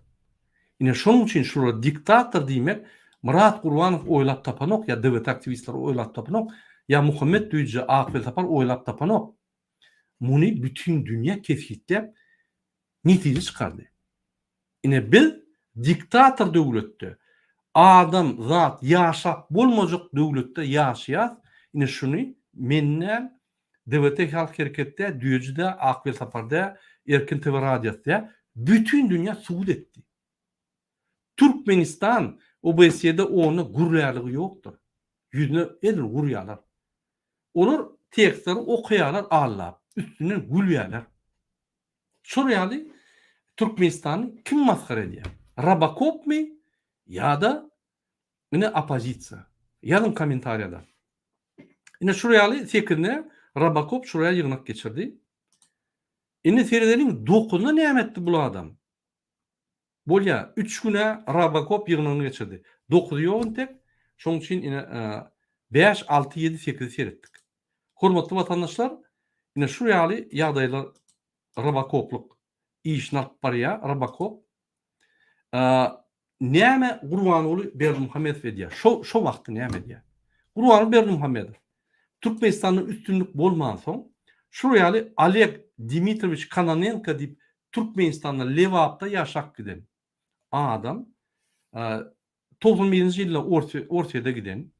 Ine şonuň üçin şulara diktator diýmek Myrat Gurbanow oýlap tapanok ýa DWT aktiwistleri oýlap tapanok ýa Muhammet Düýje Ak Welsapar oýlap tapanok. Muny bütin dünýä kesgitläp netije çykardy. Ine biz diktator döwletde, adam zat ýaşap bolmajak döwletde ýaşaýas, ine şuny men däl, DWT Halk Hereketi däl, Düýeji däl, Ak Welsapar däl, Erkin TV radiosy däl, bütin dünýä subut etdi. Türkmenistan OBSE-de onda gürlärligi ýokdur. Ýüzüne edil gurýarlar. Olar tekstleri okaýarlar allap, üstünden gülýärler. Şol ýaly Türkmenistany kim masgara edýär? Robokopmy ýa-da ine oppozisiýa? Ýazyň kommentariýada. Ine şul ýaly sekizine Robokop şuraya ýygnak geçirdi. Indi seredeliň dokuzyna näme etdi bul adam? Bolýa, üç günä Robokop ýygnagyny geçirdi. Dokuzy ýok entek. Şonuň üçin ine bäş, alty, ýedi, sekizi seretdik. Hormatly watandaşlar, ine şu ýaly ýagdaýlar Robokoplyk işini alyp barýar Robokop. Näme Gurbanguly Berdimuhamedow edýär? Şo şo wagtda näme edýär? Gurbanguly Berdimuhamedow Türkmenistanda üstünlik bolmansoň, şular ýaly Oleg Dimitrowiç Kononenko diýip Türkmenistanda Lebapda ýaşap giden adam 91-nji ýylda Orsýede giden,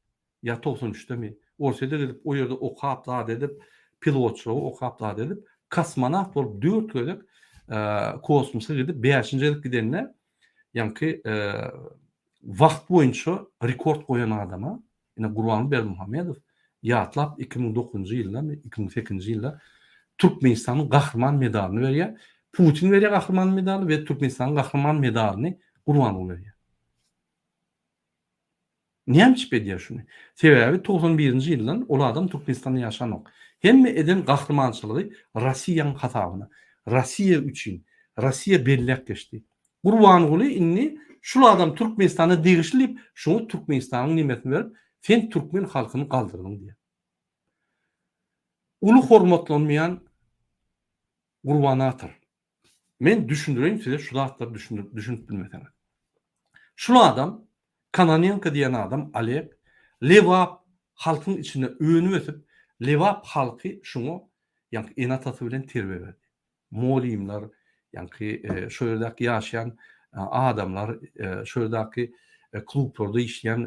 ýa 93-demi, Orsýede gidip, o ýerde okap zat edip, pilotçylygy okap zat edip, kosmonawt bolup dört gezek kosmosa gidip, bäşinji gezek gidende, ýaňky wagt boýunça rekord goýan adama, Ine Gurbanguly Berdimuhamedow ýatlap 2009-njy ýyldamy, 2008-nji ýylda Türkmenistanyň Gahryman medalyny berýär. Putin berýär Gahryman medaly we Türkmenistanyň Gahryman medalyny Gurbanguly berýär. Näme üçin edýär şuny? Sebäbi 91-nji ýyldan ol adam Türkmenistanda ýaşanok. Hemme eden gahrymançylygy Rossiýanyň hasabyna. Rossiýa üçin. Rossiýa belläp geçdi. Gurbanguly indi şul adam Türkmenistana degişli diýip şuňa Türkmenistanyň nemesini berip sen türkmen halkyny galdyrdyň diýýär. Uly hormatlanmaýan Gurbanator. Men düşündireýin size şu zatlary düşünip bilmeseňiz. Şul adam Kononenko diýen adam Oleg Lebap halkyň içinde önüp ösüp Lebap halky şuňa ýaňky ene-atasy bilen terbiýe berdi. Mugallymlar, ýaňky şo ýerdäki ýaşaýan adamlar, şo ýerdäki klublarda işleýän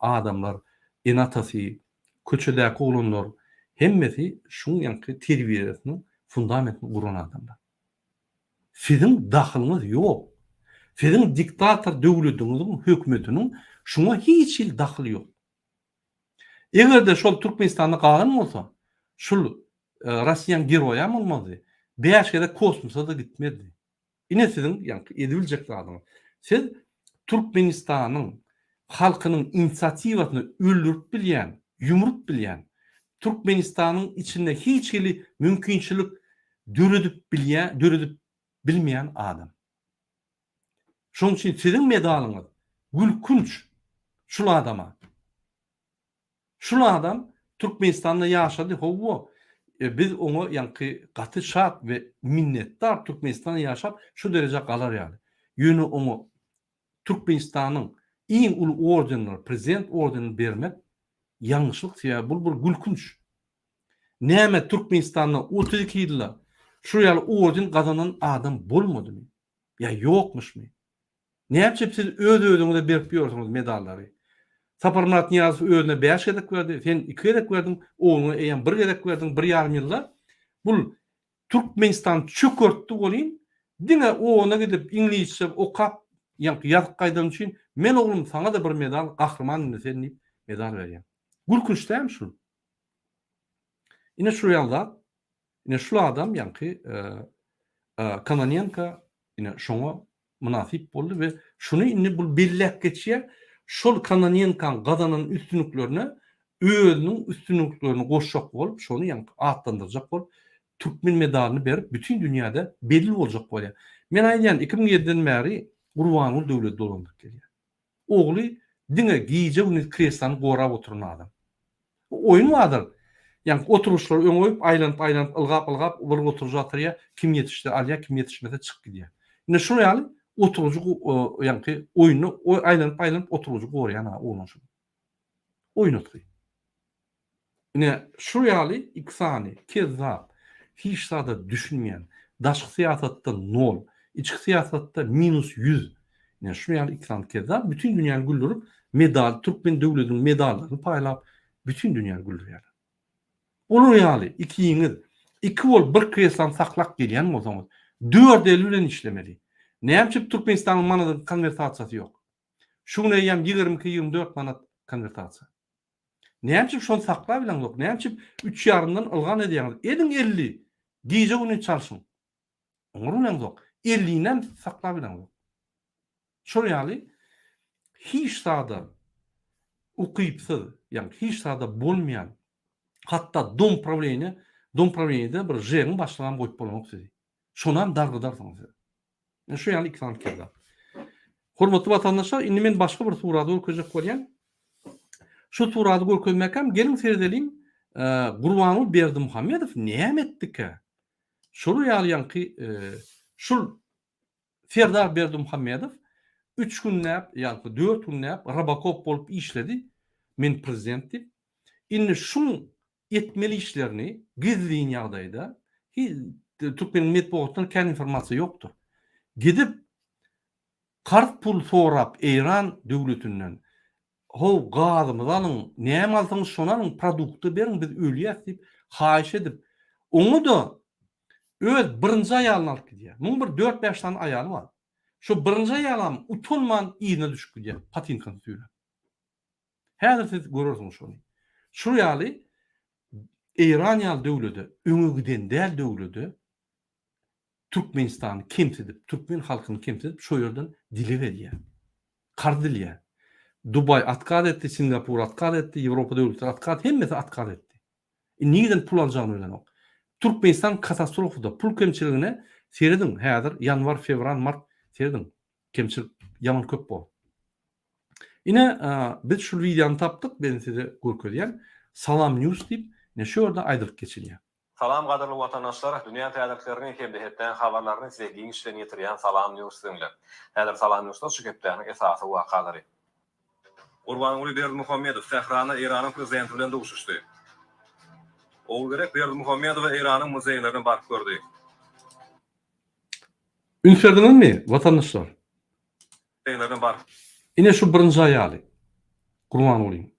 adamlar, ene-atasy, köçedäki oglanlar, hemmesi şuň ýaňky terbiýesiniň fundamentini guran adamlar. Siziň dahylyňyz ýok. Siziň diktator döwletiňiziň hökümetiniň şuňa hiç hili dahyly ýok. Eger-de şol Türkmenistanda galan bolsa, şul Rossiýanyň geroýam bolmazdy. Bäş gezek kosmosa-da gitmezdi. Ine siziň ýaňky edibiljek zadyňyz. Siz Türkmenistanyň halkynyň inisiatiwasyny öldürip bilýän, ýumrup bilýän, Türkmenistanyň içinde hiç hili mümkinçilik döredip bilýän, döredip bilmeýän adam. Şonuň üçin siziň medalyňyz gülkünç şul adama. Şul adam Türkmenistanda ýaşady howwa biz oňa ýaňky gaty şat we minnetdar Türkmenistanda ýaşap şu derejä galar ýaly. Ýöne oňa Türkmenistanyň iň uly ordenleri prezident ordenini bermek ýalňyşlyk sebäbi bul bir gülkünç. Näme Türkmenistanda 32 ýylda şu ýaly orden gazanan adam bolmadymy? Ýa ýokmuşmy? Näme siz öz-özüňize berip ýörsüňiz medallary? Saparmyrat Nyýazow özüne bäş gezek berdi, sen iki gezek berdiň, ogluňa eýýäm bir gezek berdiň, bir ýarym ýylda. Bul Türkmenistany çökertdi welin, diňe ona gidip iňlisçe okap, ýaňky ýazyp gaýdany üçin, men oglum saňa-da bir medal, gahryman indi sen diýip medal berýän. Gülkünç dälmi şul? Ine şu ýaly zat. Ine şul adam ýaňky Kononenko ine şoňa mynasyp boldy we şuny indi bul belläp geçýär. Şol Kononenkoň gazanan üstünliklerine özüniň üstünliklerini goşjak bolup, şony ýaňky atlandyrjak bolup, türkmen medalyny berip, bütin dünýäde belli boljak bolýar. Men aýdýan, 2007-den bäri Gurbanguly döwleti dolandyryp gelýär. Ogly diňe gije-gündiz kreslony gorap oturan adam. Oýun bardyr. Ýaňky oturgyçlary öňe goýup, aýlanyp-aýlanyp, ylgap-ylgap bir oturgyjy atyrýar, kim ýetişse alýar, kim ýetişmese çykyp gidýär. Ine şular ýaly oturgyjy ýaňky oýunda aýlanyp-aýlanyp oturgyjy goraýan oglan şu. Oýnatgy. Ine şu ýaly iki sany kezzap, hiç zada düşünmeýän, daşky syýasatda nol, içki syýasatda minus 100. Ine şu ýaly iki sany kezzap bütin dünýäni güldürip, medal, türkmen döwletiniň medallaryny paýlap, bütin dünýäni güldürýärler. Olar ýaly ikiňiz iki bolup bir kreslany saklap gelýän bolsaňyz, dört el bilen işlemeli. Näme üçin Türkmenistanyň manadyň konwertasiýasy ýok? Şu gün eýýäm 22-24 manat konwertasiýa. Näme üçin şony saklap bileňzok? Näme üçin üç ýarymdan ylgan edýäňiz? Ediň 50. Gije gündiz çalşyň. Oňar bileňzok. 50-nem saklap bileňzok. Şol ýaly hiç zada ukypsyz, ýagny hiç zada bolmaýan, hatda dom prawleniýe, dom prawleniýede bir ŽEG-iň başlygam goýup bolanok sizi. Şonam dargydarsyňyz siz. Ine şu ýaly iki sany kezzap. Hormatly watandaşlar, indi men başga bir suraty görkezjek bolýan. Şu suraty görkezmäkäm geliň seredeliň, Gurbanguly Berdimuhamedow näme etdikä? Şolar ýaly ýaňky şul Serdar Berdimuhamedow üç günläp, ýaňky dört günläp robokop bolup işledi, men prezident diýip. Indi şuň etmeli işlerini gizlin ýagdaýda, türkmeniň metbugatynda kän informasiýa ýokdur. Gidip karz pul sorap Eýran döwletinden, how gazymyzy alyň, näme alsaňyz şony alyň, produkty beriň biz ölýäs diýip haýyş edip, oňa-da öz birinji aýalyny alyp gidýär. Muň bir dört-bäş sany aýaly bar. Şo birinji aýalam utanman yzyna düşüp gidýär, patinkasyny süýräp. Häzir siz görersiňiz şony. Şu ýaly Eýran ýaly döwlede, öňe giden däl döwlede Türkmenistany kemsidip, türkmen halkyny kemsidip şo ýerden dileg edýär. Karz dilýär. Dubaý otkaz etdi, Singapur otkaz etdi, Ýewropa döwletleri otkaz, hemmesi otkaz etdi. Indi nireden pul aljagyny bilenok. Türkmenistan katastrofada, pul kemçiligine serediň häzir ýanwar, fewral, mart serediň. Kemçilik ýaman köp bor. Ine, biz şu wideony tapdyk, men size görkezýän. Salam News diýip, ine şu ýerde aýdylyp geçilýär. Salam gadyrly watandaşlar! Dünýä täzeliklerini hem-de hepdäniň habarlaryny size giňişleýin ýetirýän Salam News siziň bilen. Häzir Salam Newsda şu hepdäniň esasy wakalary. Gurbanguly Berdimuhamedow Tähranda Eýranyň prezidenti bilen duşuşdy. Ogulgerek Berdimuhamedowa Eýranyň muzeýlerine baryp gördi. Üns berdiňizmi, watandaşlar? Muzeýlerine baryp. Ine şu birinji aýaly Gurbangulyň.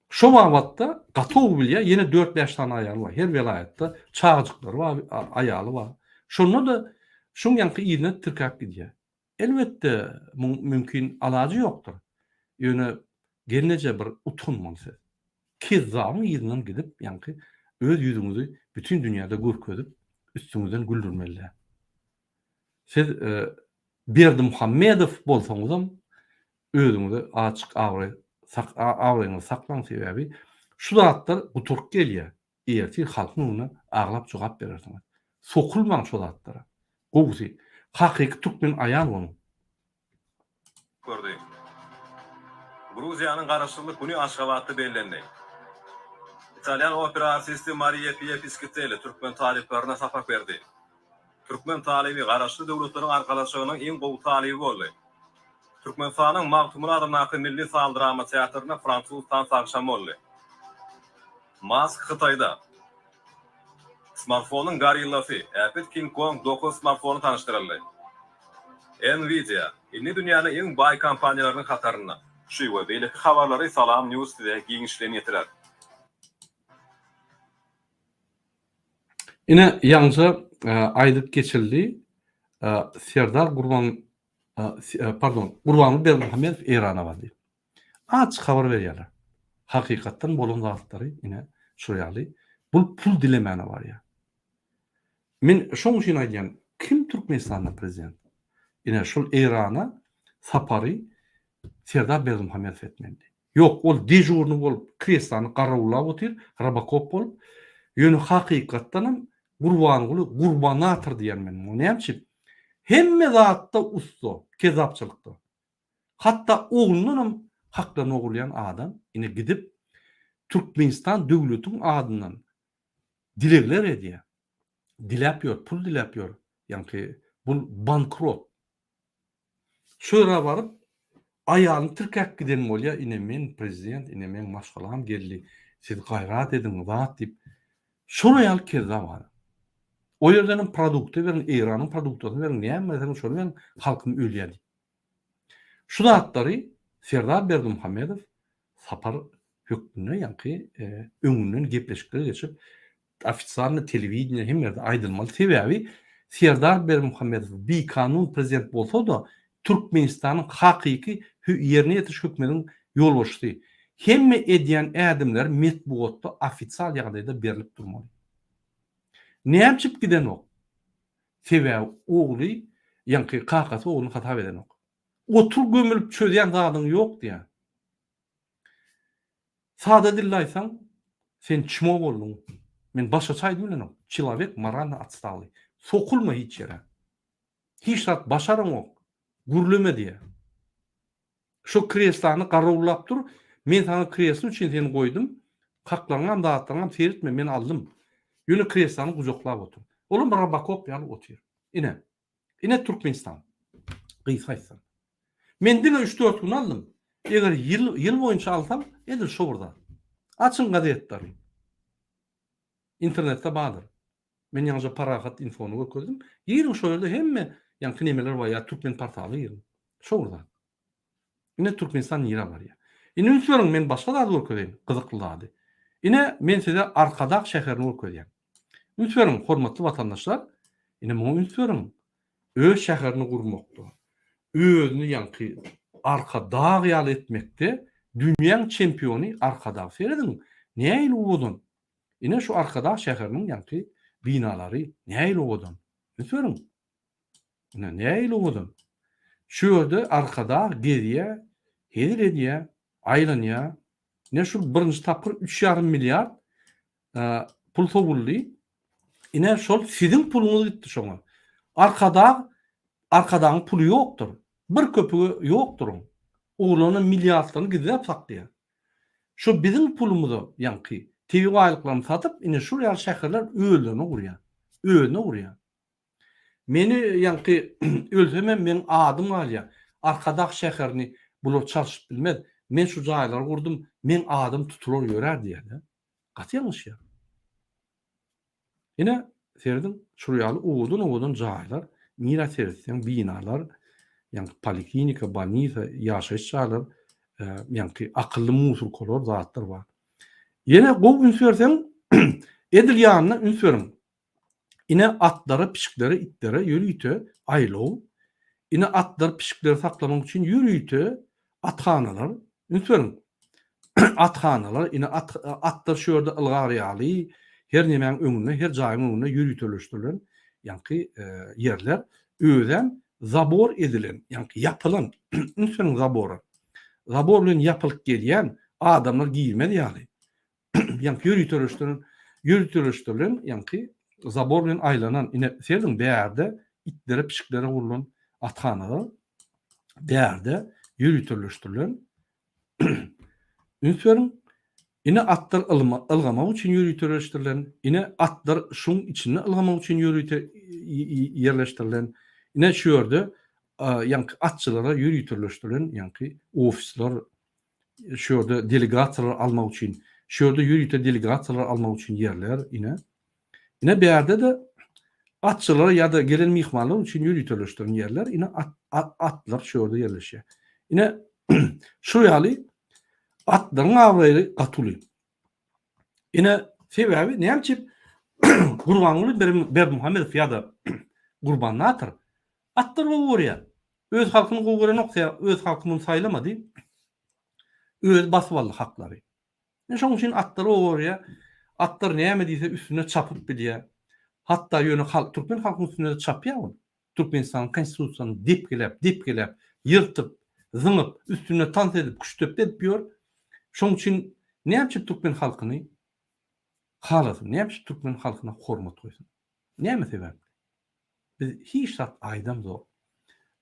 Şo babatda gaty gowy bilýär, ýene dört-bäş sany aýaly bar, her welaýatda çagajyklary bar, aýaly bar. Şonda-da şuň ýaňky yzyna tirkäp gidýär. Elbetde, muň mümkin alajy ýokdur. Ýöne gelneje bir utanmaly siz. Kezzabyň yzyndan gidip, ýaňky öz ýüzüňizi bütin dünýäde görkezip, üstüňizden güldürmeli däl. Siz Berdimuhamedow bolsaňyzam özüňize azjyk abraý abraýyňyzy saklaň sebäbi şu zatlar gutaryp gelýär ertir halkyň öňünde aglap jogap berersiňiz. Sokulmaň şo zatlara. Gowusy hakyky türkmen aýal boluň. Gördi. Gruziýanyň Garaşsyzlyk güni Aşgabatda bellendi. Italýan opera artisti Mariýa Pia Piskitelli türkmen talyplaryna sapak berdi. Türkmen talyby Garaşsyz Döwletleriň Arkalaşygynyň iň gowy talyby boldy. Türkmenistanyň Magtymguly adyndaky milli saz-drama teatrynda fransuz tans agşamy boldy. Mask Hytaýda. Smartfonyň gorillasy, äpet King Kong 9 smartfony tanyşdyryldy. Nvidia, indi dünýäniň iň baý kompaniýalarynyň hatarynda. Şu we beýleki habarlary Salam News size giňişleýin ýetirer. Ine, ýaňja aýdyp geçildi, Serdar Gurban, pardon, Gurbanguly Berdimuhamedow Eýrana bardy. Açyk habar berýärler. Hakykatdan bolan zatlary ine şol ýaly bul pul dilemäne barýar. Men şoň üçin aýdýan, kim Türkmenistanda prezident? Ine şol Eýrana sapary Serdar Berdimuhamedow etmelidi. Ýok, ol dežurny bolup kreslany garawullap otyr, robokop bolup. Ýöne hakykatdanam Gurbanguly gurbanator diýýän men muňa. Näme üçin? Hemme zatda ussa, kezzapçylykda. Hatda oglundanam haklaryny ogurlaýan adam ine gidip Türkmenistan döwletiň adyndan. Dilegler edýär. Diläp ýör, pul diläp ýör. Ýaňky bul bankrot. Şu ýere baryp, aýalyny tirkäp giden bolýar, ine men prezident, ine meň maşgalam geldi, siz gaýrat ediň, zat diýip. Şol aýal kezzap adam. O ýerdenem produkta beriň, Eýranyň produktasyny beriň, näme berseňiz şony beriň, halkym ölýär diýip. Şu zatlary Serdar Berdimuhamedow sapar hökmünde ýaňky öňünden gepleşikler geçip, ofisialny telewideniýe hemme ýerde aýdylmaly. Sebäbi Serdar Berdimuhamedow bikanun prezident bolsa-da, Türkmenistanyň hakyky ýerine ýetiriş hökümediniň ýolbaşçysy. Hemme edýän ädimleri metbugatda ofisial ýagdaýda berlip durmaly. Näme üçin gidenok? Sebäbi ogly, ýaňky kakasy ogluny hasap edenok. Otur gömülip çözýän zadyň ýok diýýär. Sada dilde aýtsaň, sen çmo bolduň. Men başgaça aýdyp bilenok. Çilowek moralno otstalyý. Sokulma hiç ýere. Hiç zat başaraňok. Gürleme diýýär. Şo kreslany garawullap dur, men saňa kreslo üçin seni goýdum, haklaryňam zatlaryňam seretme, men aldym. Ýöne kreslany gujaklap otur. Olam robokop ýaly otyr. Ine. Ine Türkmenistan. Gysga aýtsam. Men diňe üç-dört gün aldym. Eger ýyl, ýyl boýunça alsam, edil şo bir zat. Açyň gazetleri. Internetde bardyr. Men ýaňyja Parahat infony görkezdim. Giriň şo ýerde hemme ýaňky nemeler bar ýa Türkmen portala giriň. Şo bir zat. Ine Türkmenistan nirä barýar. Indi üns beriň men başga zady görkezeýin, gyzykly zady. Ine men size Arkadag şäherini görkezýän. Üns beriň hormatly watandaşlar, ine muňa üns beriň. Öz şäherini gurmakda, özüni ýaňky Arkadag ýaly etmekde dünýäň çempiony Arkadag. Serediň, nähili owadan. Ine şu Arkadag şäheriniň ýaňky binalary nähili owadan. Üns beriň. Ine nähili owadan. Şu ýerde Arkadag gezýär, hezil edýär, aýlanýar. Ine şu birinji tapgyr üç ýarym milliard pul sowuldy. Ine şol siziň puluňyz gitdi şoňa. Arkadag Arkadagyň puly ýokdur. Bir köpügi ýokdur oň. Ogurlanan milliardlaryny gizläp saklaýar. Şo biziň pulumyza ýaňky tebigy baýlyklarymyzy satyp ine şul ýaly şäherler özlerine gurýar. Özüne gurýar. Meni ýaňky ölsemem meň adym galýar. Arkadag şäherini bular çalşyp bilmez. Men şu jaýlary gurdum, meň adym tutular ýörär diýýär-de. Gaty ýalňyşýar. Ine, serediň, şul ýaly owadan-owadan jaýlar, nirä seretseň binalar, ýaňky poliklinika, bolnisa, ýaşaýyş jaýlar, ýaňky akylly musurkalar, zatlar bar. Ýene gowy üns berseň, edil ýanyna üns beriň. Ine atlara, pişiklere, itlere ýörite aýlaw, ine atlar, pişikleri saklamak üçin ýörite athanalar, üns beriň, athanalar, ine at, atlar şu ýerde ylgar ýaly, her nemäň öňünde, her jaýyň öňünde ýöriteleşdirilen ýaňky ýerler, özem zabor edilen, ýaňky ýapylan, üns beriň zabora, zabor bilen ýapylyp gelýän, adamlar girmez ýaly, ýaňky ýöriteleşdirilen, ýöriteleşdirilen ýaňky zabor bilen aýlanan, ine serediň bärde itlere, pişiklere gurlan athanalar, bärde ýöriteleşdirilen üns beriň, ine atlar ylma, ylgamak üçin ýöriteleşdirilen, ine atlar şuň içinde ylgamak üçin ýörite ýerleşdirilen, ine şu ýerde ýaňky atçylara ýöriteleşdirilen ýaňky ofisler, şu ýerde delegasiýalar almak üçin, şu ýerde ýörite delegasiýalar almak üçin ýerler, ine. Ine bärde-de atçylara ýa-da gelen myhmanlar üçin ýöriteleşdirilen ýerler, ine at, at, atlar şu ýerde ýerleşýär. Ine şu ýaly atlaryň abraýy gaty uly. Ine sebäbi näme üçin Gurbanguly Berdimuhamedow ýa-da Gurbannator atlary gowy görýär. Öz halkyny gowy görenok sebäbi öz halky muny saýlamady. Özi basyp aldy haklary. Ine şonuň üçin atlary gowy görýär. Atlar näme diýse üstüne çapyp bilýär. Hatda ýöne halk türkmen halkynyň üstünde-de çapýar ol. Türkmenistanyň konstitusiýasyny depgiläp, depgiläp, ýyrtyp, zyňyp, üstünde tans edip, küştdepdi edip ýör. Şonuň üçin näme üçin türkmen halkyny halasyn, näme üçin türkmen halkyna hormat goýsun? Näme sebäpli? Biz hiç zat aýdamzok.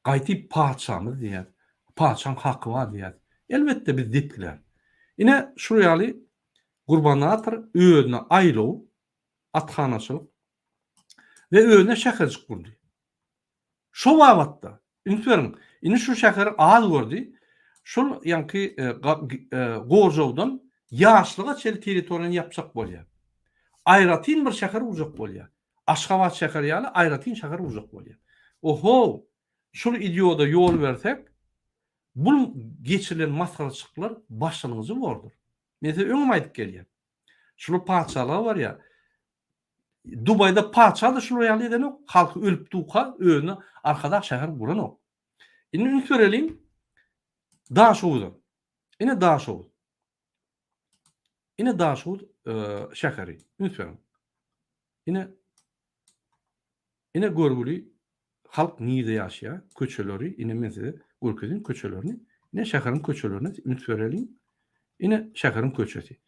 Gaýtyp patyşamyz diýýäs. Patyşaň haky bar diýýäs. Elbetde biz depgiläris. Ine şu ýaly Gurbanator özüne aýlaw. Athanaçylyk. We özüne şäherjik gurdy. Şo babatda, üns beriň, indi şu şäheri az gördi, şol ýaňky gorjawdan ýaşlyga çenli territoriýany ýapjak bolýar. Aýratyn bir şäher gurjak bolýar. Aşgabat şäheri ýaly aýratyn şäher gurjak bolýar. Ohow, şul idioda ýol bersek, bul geçirilen masgaraçylyklar başlangyjy bordur. Men size öňem aýdyp gelýän. Şular patyşalyga barýar. Dubaýda patyşa-da şular ýaly edenok, halky ölüp duka özüne Arkadag şäher guranok. Indi üns bereliň Daşoguza. Ine Daşoguz. Ine Daşoguz e, şäheri. Üns beriň. Ine Ine görgüli halk nirde ýaşaýar, köçeleri, ine men size görkezeyim köçelerini. Ine şäheriň köçelerine üns bereliň. Ine şäheriň köçesi.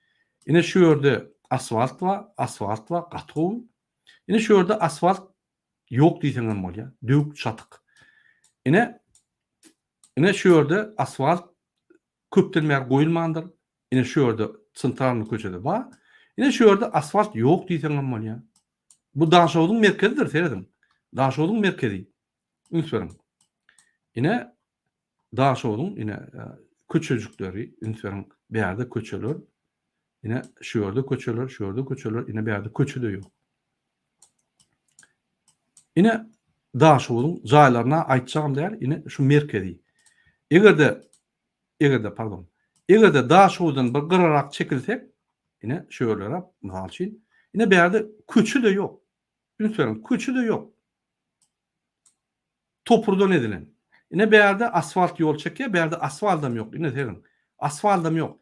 Ine şu ýerde asfalt bar, asfalt bar, gaty gowy. Ine şu ýerde asfalt ýok diýseň hem bolýar, döwük çatyk. Ine ine şu ýerde asfalt köpden bäri goýulmandyr. Ine şu ýerde sentralnyý köçede bar. Ine şu ýerde asfalt ýok diýseň hem bolýar. Bu Daşogzuň merkezidir, serediň. Daşogzuň merkezi. Üns beriň. Ine Daşogzuň ine e, köçejikleri, üns beriň. Bärde köçeler. Ine şu ýerde köçeler, şu ýerde köçeler, ine bärde köçe-de ýok. Ine Daşogzuň jaýlaryna aýtjagym däl, ine şu merkezi. Eger-de Eger-de, pardon, eger-de Daşoguzdan bir gyrarak çekilsek, ine, şu ýerlere, mysal üçin, ine bärde köçe-de ýok. Üns beriň, köçe-de ýok. Topurdan edilen. Ine bärde asfalt ýol çekýär, bärde asfaldam ýok. Ine serediň, asfaldam ýok.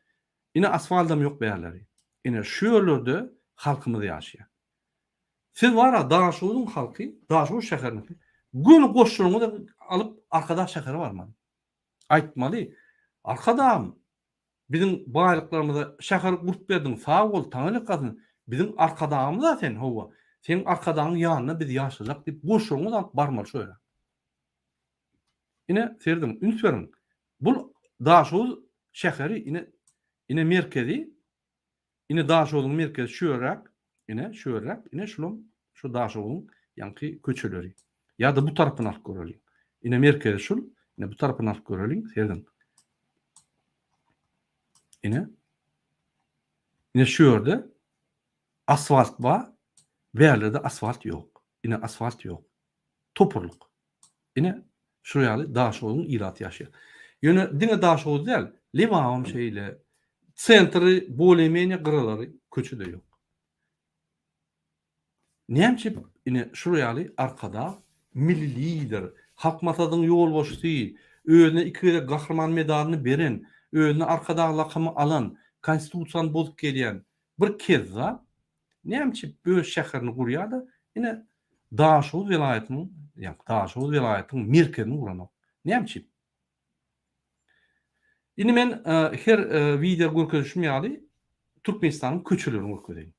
Ine asfaldam ýok bärleri. Ine şu ýerlerde halkymyz ýaşaýar. Siz bar-a Daşoguzyň halky, Daşoguz şäheriniňki göni goşlaryňyzy alyp Arkadag şähere barmaly. Aýtmaly, Arkadagym, biziň baýlyklarymyza şäher gurup berdiň, sag bol, taňryýalkasyn, biziň Arkadagymyz-a sen, hawa, seň Arkadagyň ýanynda biz ýaşajak diýip, goşugyňyzy alyp barmaly şo ýere. Ine, serediň, üns beriň, bul Daşoguz şäheri, ine, ine merkezi, Ine Daşoguzyň merkezi şu ýerräk, ine şu ýerräk, ine şulam şu Daşoguzyň ýaňky köçeleri. Ýa-da bu tarapyny alyp göreliň. Ine merkezi şul, ine bu tarapyny alyp göreliň, serediň. Ine. Ine şu ýerde asfalt bar, bärlerde asfalt ýok. Ine asfalt ýok. Topurlyk. Ine, şu ýaly Daşoguzyň ilaty ýaşaýar. Ýöne diňe Daşoguz däl, Lebabam şeýle. Sentri bolýa-menýe gyralary köçe-de ýok. Näme üçin ine şu ýaly Arkadag Milli Lider, Halk Maslahatynyň ýolbaşçysy, özüne iki gezek Gahryman medalyny beren, özüne Arkadag lakamy alan, Konstitusiýany bozup gelýän bir kezzap Näme üçin öz şäherini gurýar-da, ine Daşoguz welaýatynyň, ýagny Daşoguz welaýatynyň merkezini guranok. Näme üçin? Indi men e, her e, wideo görkezişim ýaly Türkmenistanyň köçelerini görkezeýin.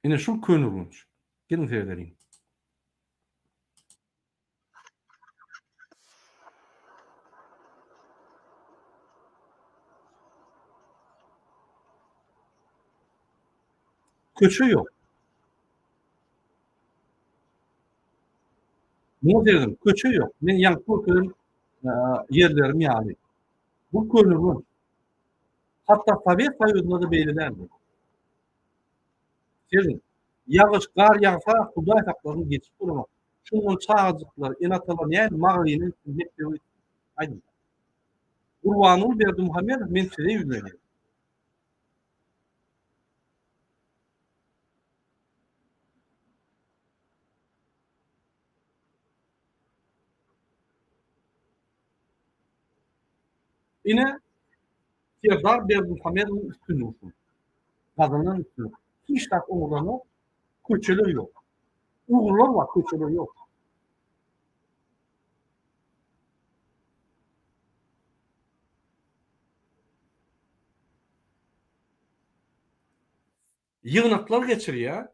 Ine şu Köneürgenç. Geliň seredeliň. Köçe ýok. Muňa serediň, köçe ýok. Men ýaňky görkezen ýerlerim ýaly. Bu Köneürgenç. Hatda Sowet Soýuzynda-da beýle däldi. Serediň, ýagyş, gar ýagsa, Hudaý saklasyn geçip bolanok. Şundan çagajyklar, ene-atalar nädip magazyna gitsin, mekdebe gitsin? Aýdyň. Gurbanguly Berdimuhamedow men size ýüzlenýän. Ine, Serdar Berdimuhamedowyň üstünligi şul. Gazanan üstünlik. Hiç zat oňlanok, köçeler ýok. Ugurlar bar, köçeler ýok. Ýygnaklar geçirýär.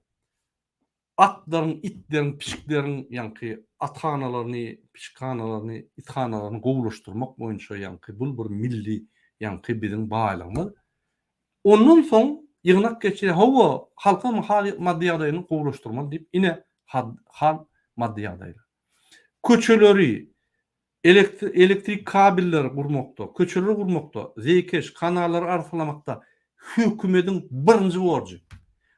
Atlaryň, itleriň, pişikleriň ýaňky athanalaryny, pişikhanalaryny, ithanalaryny gowulaşdyrmak boýunça ýaňky bul bir milli ýaňky biziň baýlygymyz. Ondan soň. Ýygnak geçirýär. Hawa, halkyň hal maddy ýagdaýyny gowulaşdyrmaly diýip, ine hal maddy ýagdaýlar. Köçeleri, elektrik kabelleri gurmakda, köçeleri gurmakda, zeýkeş, kanallary arassalamakda hökümediň birinji borjy.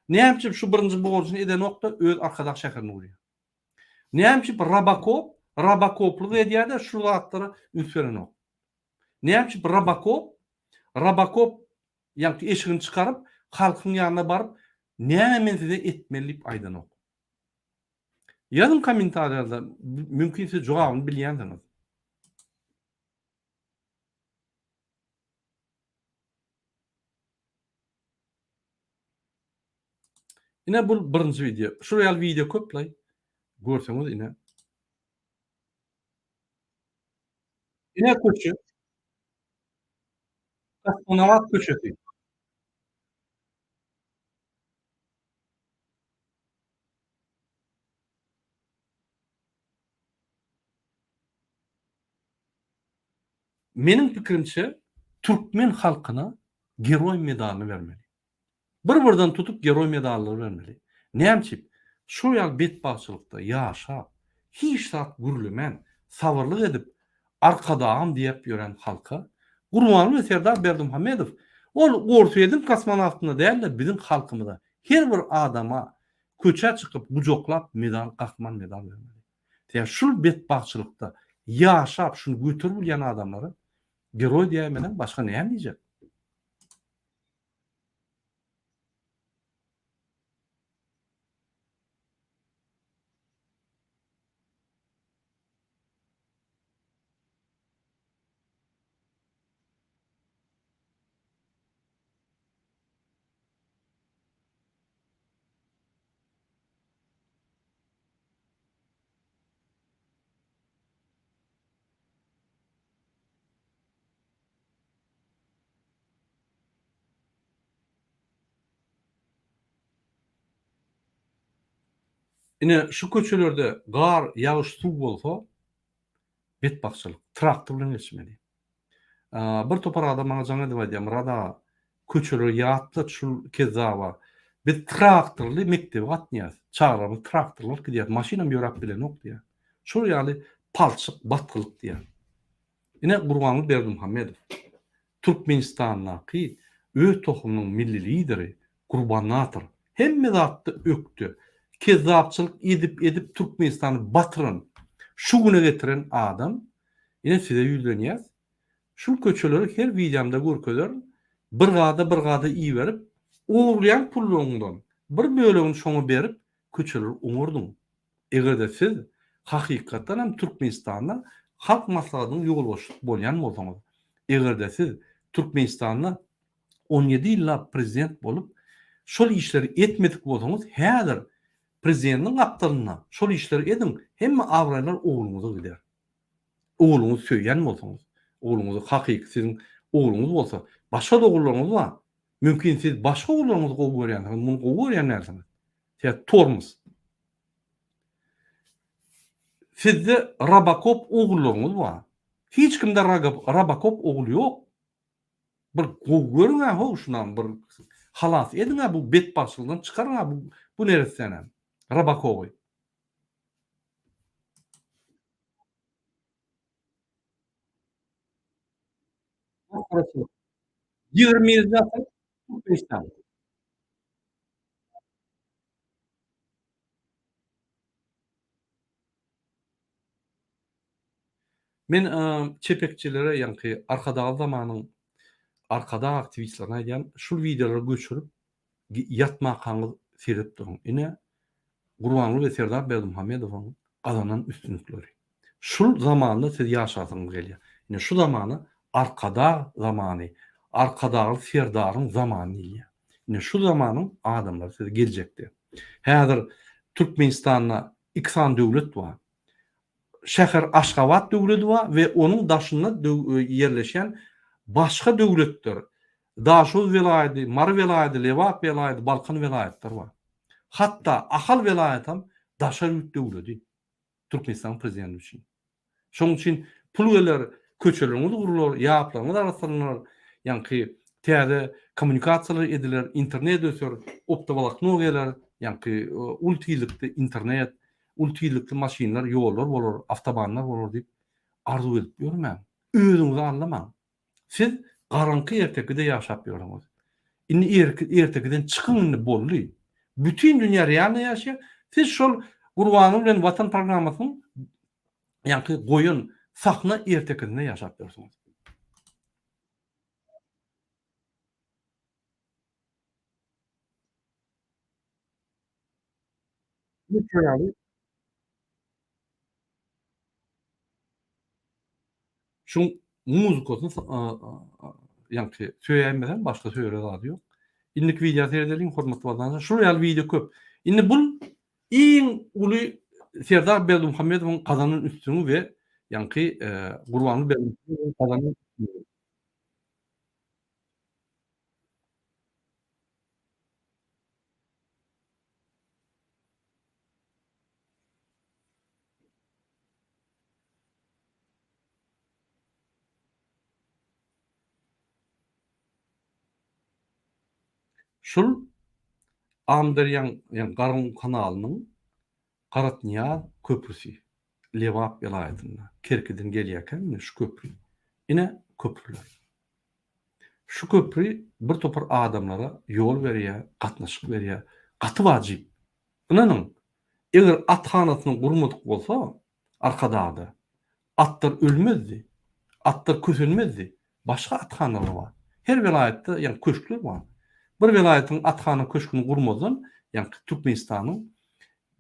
Näme üçin şu birinji borjuny edenok-da öz Arkadag şäherini gurýar? Näme üçin Robokop robokoplyk edýär-de şu zatlara üns berenok? Näme üçin Robokop robokop ýaňky eşigini çykaryp halkyň ýanyna baryp näme men size etmeli diýip aýdanok? Ýazyň kommentariýada mümkin siz jogabyny bilýänsiňiz. Ine bu birinji wideo. Şular ýaly wideo köplaý. Görseňiz ine. Ine köçe. Kosmonawt köçesi. Meniň pikirimçe türkmen halkyna geroý medalyny bermeli. Bir birden tutup geroý medallary bermeli. Näme üçin? Şol ýaly betbagtçylykda ýaşap, hiç zat gürlemän, sabyrlyk edip, Arkadagym diýep ýören halka Gurbanguly Serdar Berdimuhamedow ol Orsýetiň kosmonawtyna däl-de biziň halkymyza her bir adama köçä çykyp gujaklap medal gahryman medal bermeli. Sebäbi şul betbagtçylykda ýaşap şuny göterip bilýän adamlara geroý diýäýmeseň başga näme diýjek? Ine, şu köçelerde gar, ýagyş, suw bolsa, betbagtçylyk. Traktor bilen geçmeli. Bir topar adam maňa jaň edip aýdýar, Myrat aga, köçeleri ýatlat şul kezzaba. Biz traktorly mekdebe gatnaýarys. Çagalarymyz traktorly alyp gidýär. Maşynam ýöräp bilenok diýýär. Şol ýaly palçyk, batgalyk diýýär. Ine Gurbanguly Berdimuhamedow. Türkmenistandaky öz tohumynyň milli lideri, gurbanator. Hemme zatda ökde. Kezzapçylyk edip-edip Türkmenistany batyran, şu güne getiren adam. Ine size ýüzlenýäs. Şul köçeleri her wideomda görkezerin. Brigada brigada iberip, ogurlaýan pullaryňdan bir bölegini şoňa berip köçeleri oňardyň. Eger-de siz hakykatdan hem Türkmenistanda Halk Maslahatynyň ýolbaşçysy bolýan bolsaňyz, eger-de siz Türkmenistanda 17 ýyllap prezident bolup, şol işleri etmedik bolsaňyz, häzir prezidentiň gapdalynda şol işleri ediň, hemme abraýlar ogluňyza gider. Ogluňyzy söýýän bolsaňyz, ogluňyzy hakyky siziň ogluňyz bolsa, başga-da ogullaryňyz bar. Mümkin siz başga ogullaryňyzy gowy görýänsiňiz, muny gowy görýän dälsiňiz. Sebäbi tormuz. Sizde Robocop ogullaryňyz bar. Hiç kimde Robocop ogul ýok. Bir gowy görüň-ä how şunam bir halas ediň-ä bu betbagtçylykdan çykaryň-a bu bu neressänem. Robocoby. Ýigrimi ýedinji asyr Türkmenistan. Men çepekçilere ýaňky Arkadagly zamanyň Arkadag aktiwistlerine aýdýan şul wideolary göçürip ýatmakaňyz seredip duruň. Ine Gurbanguly we Serdar Berdimuhamedowyň gazanan üstünlikleri. Şul zamanda siz ýaşasyňyz gelýär. Ine şu zamana Arkadag zamany, Arkadagly Serdaryň zamany diýilýär. Ine şu zamanyň adamlary siz geljekde. Häzir Türkmenistanda iki sany döwlet bar. Şäher Aşgabat döwledi bar we onuň daşynda ýerleşýän başga döwletler, Daşoguz welaýady, Mary welaýady, Lebap welaýady, Balkan welaýatlary bar. Hatda Ahal welaýatam daşary ýurt döwledi Türkmenistanyň prezidenti üçin. Şonuň üçin pul geler, köçeleriňiz gurlar, ýaplaryňyz arassalanar, ýaňky täze kommunikasiýalar ediler, internet öser, optowolokno geler, ýaňky uly tizlikli internet, uly tizlikli maşynlar, ýollar bolar, awtobanlar bolar diýip arzuw edip ýörmäň. Özüňizi aldamaň. Siz garaňky ertekide ýaşap ýörüňiz. Indi ertekiden çykyň indi boldy. Bütin dünýä realno ýaşaýar. Siz şol Gurbanguly bilen Watan programmasynyň ýaňky goýan sahna ertekisinde ýaşap ýörsüňiz. Şuň muzykasyny ýaňky söýäýmesem başga söýere zady ýok. Indiki wideo seredeliň hormatly watandaşlar. Şular ýaly wideo köp. Indi bul iň uly Serdar Berdimuhamedowyň gazanan üstünligi we ýaňky Gurbanguly Berdimuhamedowyň gazanan üstünligi. Şul Amyderýaň ýagny Garagum kanalynyň Garatnyýaz köprüsi Lebap welaýatynda Kerkiden gelýärkä ine şu köpri. Ine köprüler. Şu köpri bir topar adamlara ýol berýär, gatnaşyk berýär. Gaty wajyp. Ynanyň, eger athanasyny gurmadyk bolsa Arkadagda, atlar ölmezdi, atlar kösenmezdi. Başga athanalar bar. Her welaýatda ýagny köşkler bar. Bir welaýatyň athana köşgüni gurmazdan, ýagny Türkmenistanyň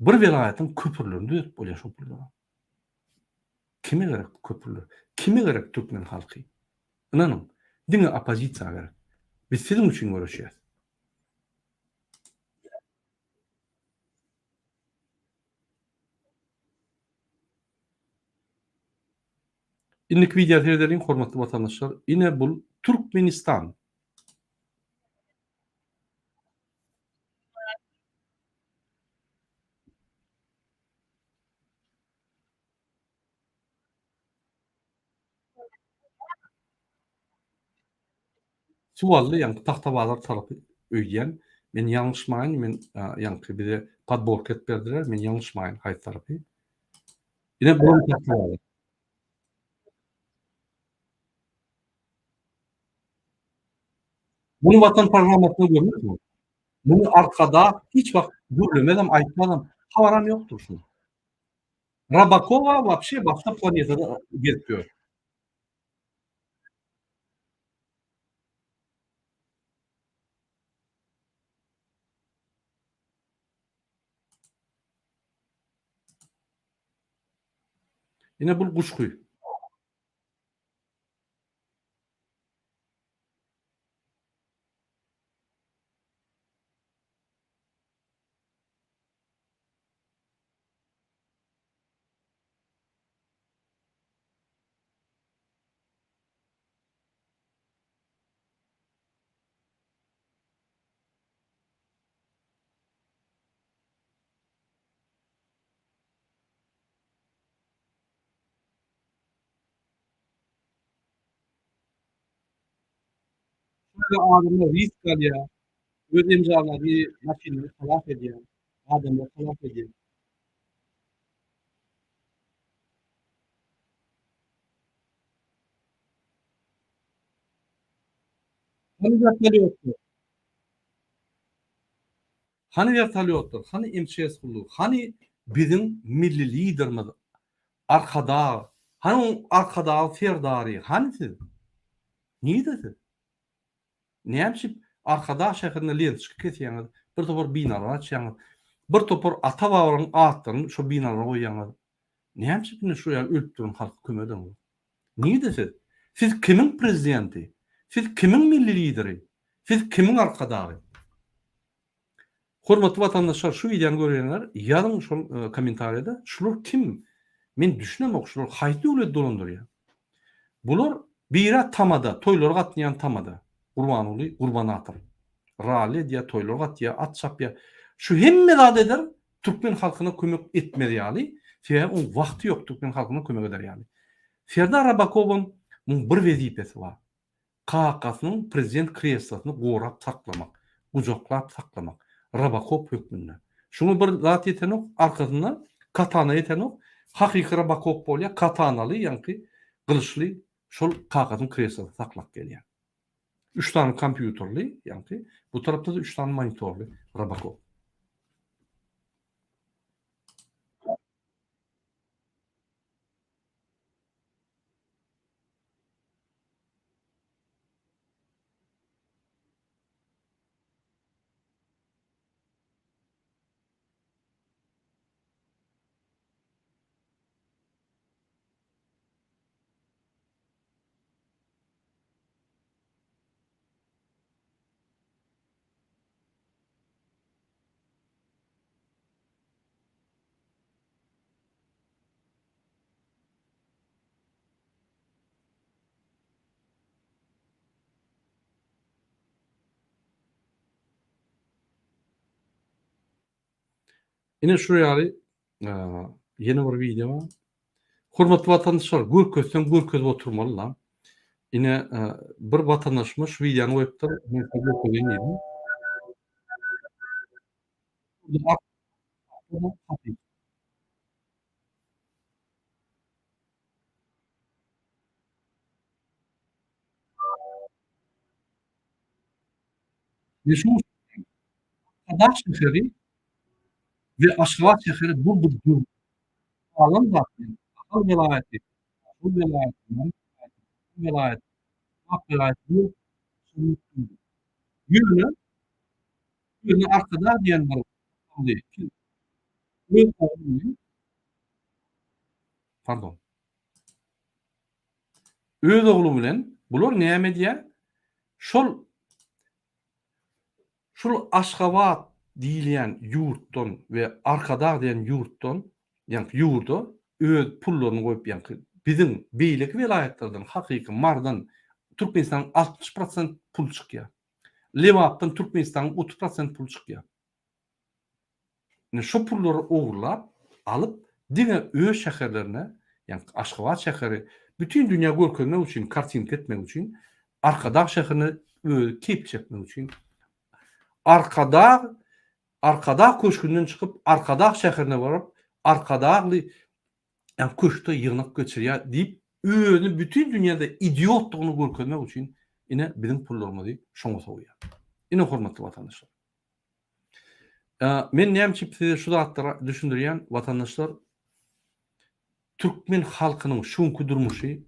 bir welaýatyň köprülerini düzetip bolýar şol pullara. Kime gerek bu köprüler? Kime gerek türkmen halky? Ynanyň, diňe oppozisiýa gerek. Biz siziň üçin göreşýäs. Indiki wideo seredeliň hormatly watandaşlar. Ine bul Türkmenistan. Suwally ýaňky Tagtabazar tarapy öýdýän. Men ýalňyşmaýyn, men ýaňky bize podborka edip berdiler, men ýalňyşmaýyn haýsy tarapy. Ine bulam Tagtabazar. Muny Watan programmasynda görmersiňiz. Muny Arkadag hiç wagt gürlemezem, aýtmazam, habaram ýokdur şunuň. Rabakowa wapşe başga planetada gezip ýör. Ine bul guşgy. Şeýle adamlar risk alýar, öz enjamlaryny, maşynlary talap edýär, adamlary talap edýär. Hany wertolýotlar? Hany wertolýotlar? Hany MÇS gullugy? Hany biziň milli liderimiz Arkadag? Hany oň Arkadag Serdary? Hany siz? Nirde siz? Näme üçin Arkadag şäherinde lentoçka kesýäňiz, bir topar binalar açýaňyz, bir topar ata-babalaryň atlaryny şo binalara goýýaňyz? Näme üçin indi şu ýaly ölüp duran halka kömek edeňzok? Nirde siz? Siz kimiň prezidenti? Siz kimiň milli lideri? Siz kimiň arkadagy? Hormatly watandaşlar şu wideony görýänler ýazyň şol kommentariýada şular kim? Men düşünemok şular haýsy döwleti dolandyrýar? Bular bira tamada toýlara gatnaýan tamada Gurbanguly Gurbanatow rally edýär toýlara gatýar at çapýar şu hemme zady eder türkmen halkyna kömek etmez ýaly sebäbi oň wagty ýok türkmen halkyna kömek eder ýaly Serdar Rabakowam muň bir wezipesi bar. Kakasynyň prezident kreslosyny gorap saklamak, gujaklap saklamak, Robokop hökmünde. Şuňa bir zat ýetenok, arkasynda katana ýetenok, hakyky Robokop bolýar, katanaly, ýaňky gylyçly şol kakasynyň kreslosyny saklap gelýär. Üç sany kompýuterli, ýaňky, bu tarapda-da üç sany monitorly Robokop. Ine şu ýaly ýene bir wideo bar. Hormatly watandaşlar, görkezseň görkezip oturmaly la. Ine bir watandaşymyz şu wideony goýupdyr. Men size görkezeýin diýdim. Arkadag şäheri we Aşgabat şäheri bu bir döwlet. Galan zatlar Ahal welaýaty, Daşoguz welaýaty, Mary welaýaty, Balkan welaýaty, Lebap welaýaty bu Ýöne özüne Arkadag diýen bir öz ogluny pardon öz ogly bilen bular näme edýär? Şol şul Aşgabat diýilýän ýurtdan we Arkadag diýen ýurtdan, ýaňky ýurda öz pullaryny goýup, ýaňky biziň beýleki welaýatlardan, hakyky Marydan Türkmenistanyň 60 prosent pul çykýar. Lebapdan Türkmenistanyň 30 prosent pul çykýar. Ine şo pullary ogurlap alyp diňe öz şäherlerine, ýagny Aşgabat şäheri bütin dünýä görkezmek üçin, kartinka etmek üçin, Arkadag şäherine özi keýp çekmek üçin Arkadag Arkadag köşgünden çykyp Arkadag şäherine baryp Arkadagly ýagny köşkde ýygnak geçirýär diýip özüni bütin dünýäde idiotdygyny görkezmek üçin ine biziň pullarymyzy şoňa sowýar. Ine hormatly watandaşlar. Men näme üçin size şu zatlary düşündirýän watandaşlar türkmen halkynyň şu günki durmuşy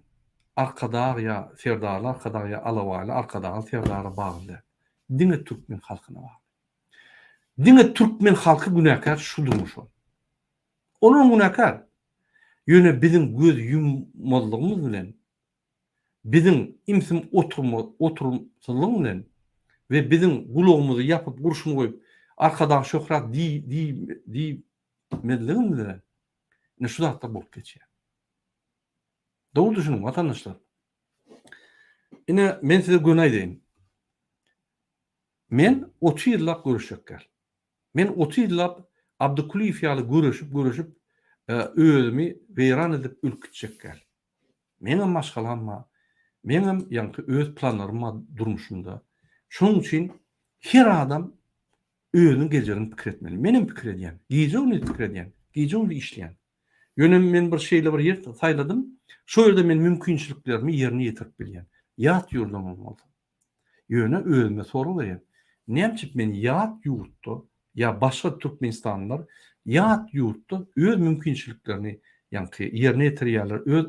Arkadag ýa Serdarly Arkadag ýa Alabaýly Arkadagly Serdara bagly däl. Diňe türkmen halkyna bagly. Diňe türkmen halky günäkär şu durmuşa. Olar günäkär. Ýöne biziň göz ýummazlygymyz bilen Biziň imsim oturma oturymsyzlygyň bilen we biziň gulagymyzy ýapyp gurşun goýup Arkadag şöhrat diý diý diýmezligimiz bilen ine şu zatlar bolup geçýär. Dogry düşüniň watandaşlar. Ine men size göni aýdaýyn. Men 30 ýyllap göreşjek däl. Men 30 ýyllap Abdykulyýew ýaly göreşip göreşip özümi weýran edip ölüp gitjek däl. Meňem maşgalam bar. Meňem ýaňky öz planlarym bar durmuşymda. Şonuň üçin her adam özüniň geljegini pikir etmeli. Menem pikir edýän. Gije-gündiz pikir edýän. Gije-gündiz işleýän. Ýöne men bir şeýle bir ýer saýladym. Şo ýerde men mümkinçiliklerimi ýerine ýetirip bilýän. Ýat ýurduňam bolsa. Ýöne özüme sorag berýän, näme üçin men ýat ýurtda ýa başga türkmenistanlylar ýat ýurtda öz mümkinçiliklerini ýaňky ýerine ýetirýärler, öz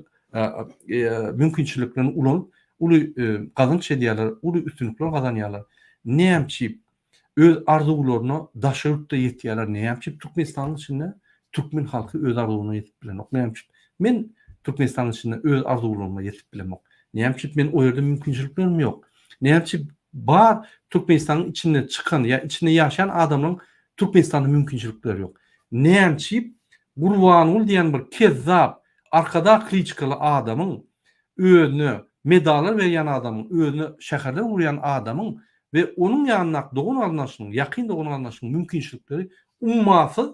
mümkinçiliklerini ulanyp uly gazanç edýärler, uly üstünlikler gazanýarlar. Näme üçin öz arzuwlaryna daşary ýurtda ýetýärler, näme üçin Türkmenistanyň içinde türkmen halky öz arzuwyna ýetip bilenok, näme üçin men Türkmenistanyň içinde öz arzuwlaryma ýetip bilemok, näme üçin men o ýerde mümkinçiliklerim ýok, näme üçin bar Türkmenistanyň içinde çykan ýa içinde ýaşaýan adamlaryň Türkmenistanda mümkinçilikleri ýok, näme üçin Gurbanguly diýen bir kezzap Arkadag kliçkaly adamyň özüne medallar berýän adamyň, özüne şäherler gurýan adamyň we onuň ýanyndaky dogan-garyndaşynyň, ýakyn dogan-garyndaşynyň mümkinçilikleri ummasyz,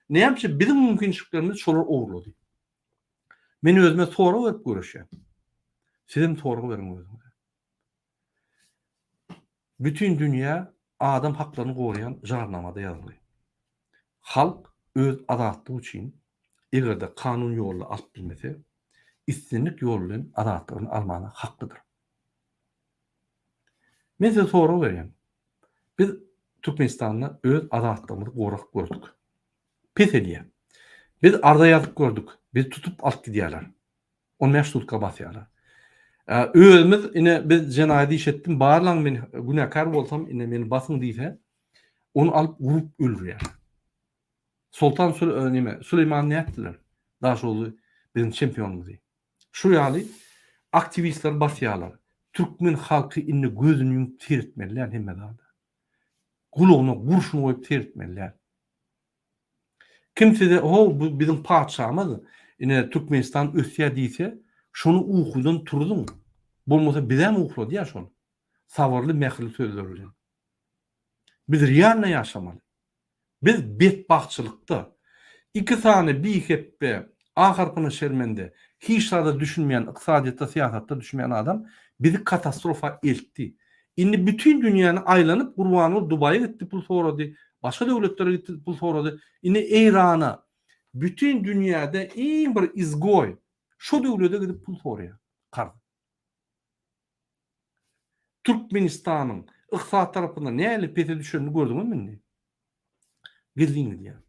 näme üçin biziň mümkinçiliklerimizi şolar ogurlady? Men özüme sorag berip göreşýän. Sizem sorag beriň özüňize. Bütin dünýä adam haklaryny goraýan jarnamada ýazylgy. Halk öz azatlygy üçin eger-de kanun ýolda alyp bilmese, islendik ýol bilen azatlygyny almana haklydyr. Men size sorag berýän. Biz Türkmenistanda öz azatlygymyzy gorap gördük. Pes edýär. Biz arza ýazyp gördük. Bizi tutup alyp gidýärler. 15 sutka basýarlar. Özümiz ine biz jenaýat iş etdim, barlaň men günäkär bolsam, ine meni basyň diýse, ony alyp urup öldürýär. Soltan e, neme, Süleýman nätdiler? Daşoguzly biziň çempionymyzy. Şu ýaly aktiwistler basýarlar. Türkmen halky indi gözüni ýumup seretmeli däl hemme zada. Gulagyna gurşun goýup seretmeli däl. Kim size ho bu biziň patyşamyz ine Türkmenistan ösýär diýse, şony ukudan turzuň. Bolmasa bizem ukladýar şol. Sabyrly mähirli sözler bilen. Biz realno ýaşamaly. Biz betbagtçylykda. Iki sany bihepbe, A harpyna şermende, hiç zada düşünmeýän, ykdysadyýetde, syýasatda düşünmeýän adam bizi katastrofa eltdi. Indi bütin dünýäni aýlanyp Gurbanguly Dubaýa gitdi pul sorady, başga döwletlere gitdi pul sorady. Indi Eýrana, bütin dünýäde iň bir izgoý şo döwlede gidip pul soraýar, karz. Türkmenistanyň ykdysady tarapyndan nähili pese düşenini gördüňizmi indi? Gizlin gidýär.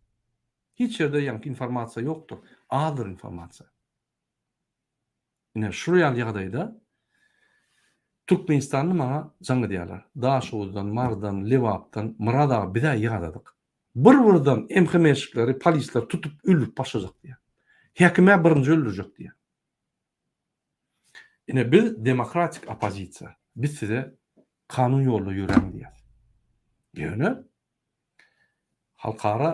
Hiç ýerde ýaňky informasiýa ýokdur. Azdyr informasiýa. Ine şu ýaly ýagdaýda Türkmenistanda maňa jaň edýärler. Daşoguzdan, Marydan, Lebapdan, Myrat aga biz-ä ýadadyk. Bir-birden MHM-şikleri, polisler tutup öldürip başlajak diýýär. Häkim-ä birinji öldürjek diýýär. Ine biz demokratik oppozisiýa. Biz size kanun ýolda ýöräň diýýäs. Ýöne halkara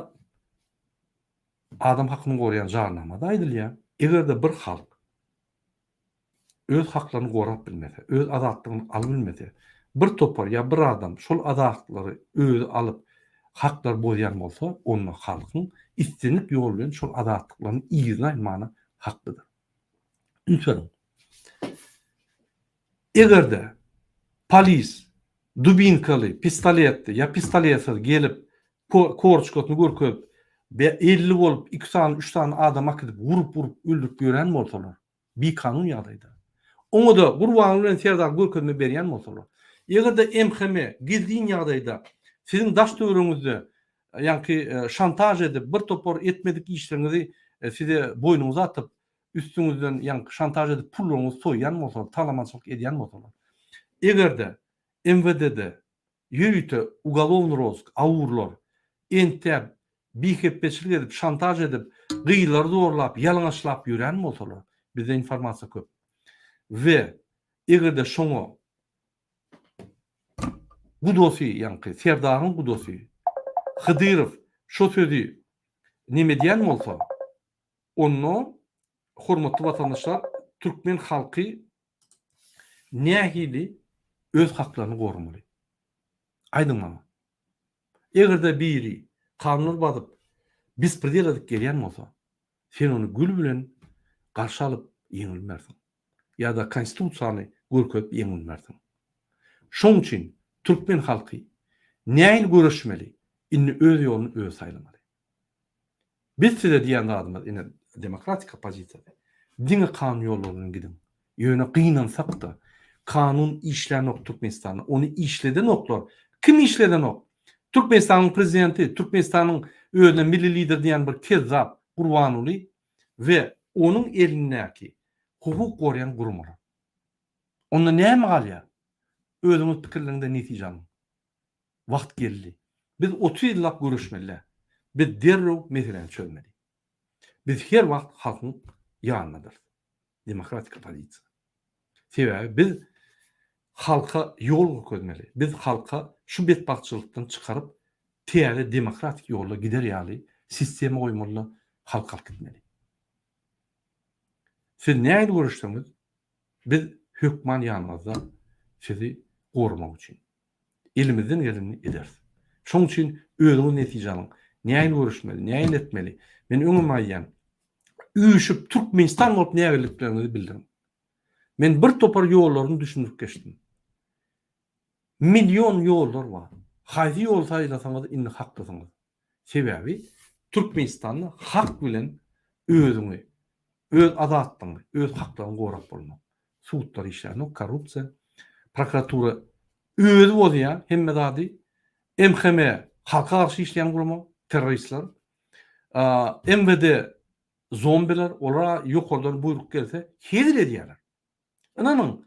adam hakyny goraýan jarnamada aýdylýar, eger-de bir halk öz haklaryny gorap bilmese, öz azatlygyny alyp bilmese, bir topar ýa bir adam şol azatlyklary özi alyp haklary bozýan bolsa, onda halkyň islendik ýol bilen şol azatlyklaryny yzyna almana haklydyr. Üns beriň. Eger-de polis dubinkaly, pistoletli ýa pistoletsiz gelip, korçkasyny görkezip, 50 bolup, 2 sany, 3 sany adam akidip, urup-urup öldürip ýören bolsalar, bikanun ýagdaýda. Oňa-da Gurbanguly bilen Serdar görkezme berýän bolsalar. Eger-de MHM gizlin ýagdaýda siziň daş-töweregiňizde ýaňky şantaž edip, bir topar etmedik işleriňizi size boýnuňyza atyp, üstüňizden ýaňky şantaž edip pullaryňyzy soýýan bolsalar, talamançylyk edýän bolsalar. Eger-de MWD-de ýörite ugalownyý rozysk, awurlar, entäp bihepbeçilik edip, şantaž edip, gyzlary zorlap, ýalaňaçlap ýörän bolsalar, bizde informasiýa köp. We eger-de şoňa gudasy, ýaňky Serdaryň gudasy Hydyrow şo sözi neme edýän bolsa, onda hormatly watandaşlar türkmen halky nähili öz haklaryny goramaly? Aýdyň maňa. Eger-de biri kanunlary bazyp, bespredel edip gelýän bolsa, sen ony gül bilen garşy alyp ýeňilmersiň. Ýa-da konstitusiýany görkezip ýeňilmersiň. Şoň üçin türkmen halky nähili göreşmeli, indi öz ýoluny özi saýlamaly. Biz size diýen zadymyz ine demokratik oppozisiýasy. Diňe kanun ýollary bilen gidiň. Ýöne gynansak-da kanun işlänok Türkmenistanda. Ony işledenoklar. Kim işledenok? Türkmenistanyň prezidenti, Türkmenistanyň özüne milli lider diýen bir kezzap Gurbanguly we onuň elindäki hukuk goraýan guramalar. Onda näme galýar? Özüňiz pikirleriňde netije alyň. Wagt geldi. Biz 30 ýyllap göreşmeli. Biz derrew meseläni çözmeli. Biz her wagt halkyň ýanyndadyrys. Demokratik oppozisiýa. Sebäbi biz halka ýol görkezmeli. Biz halka şu betbagtçylykdan çykaryp, täze demokratik ýolda gider ýaly sistema goýmaly-da, halk alyp gitmeli. Siz nähili göreşseňiz, biz hökman ýanyňyzda sizi goramak üçin. Elimizden gelenini ederis. Şoň üçin özüňiz netije alyň. Nähili göreşmeli, nähili etmeli? Men öňem aýdýan, üýşüp Türkmenistan bolup nägillikleriňizi bildiriň. Men bir topar ýollaryny düşündirip geçdim. Million ýollar bar. Haýsy ýoly saýlasaňyz indi haklysyňyz. Sebäbi Türkmenistanda hak bilen özüňi, öz azatlygyňy, öz haklaryňy gorap bolmaz. Sudlar işlänok, korrupsiýa, prokuratura özi bozýar hemme zady. MHM halka garşy işleýän gurama, terroristler. MWD zombiler, olara ýokardan buýruk gelse hezil edýärler. Ynanyň,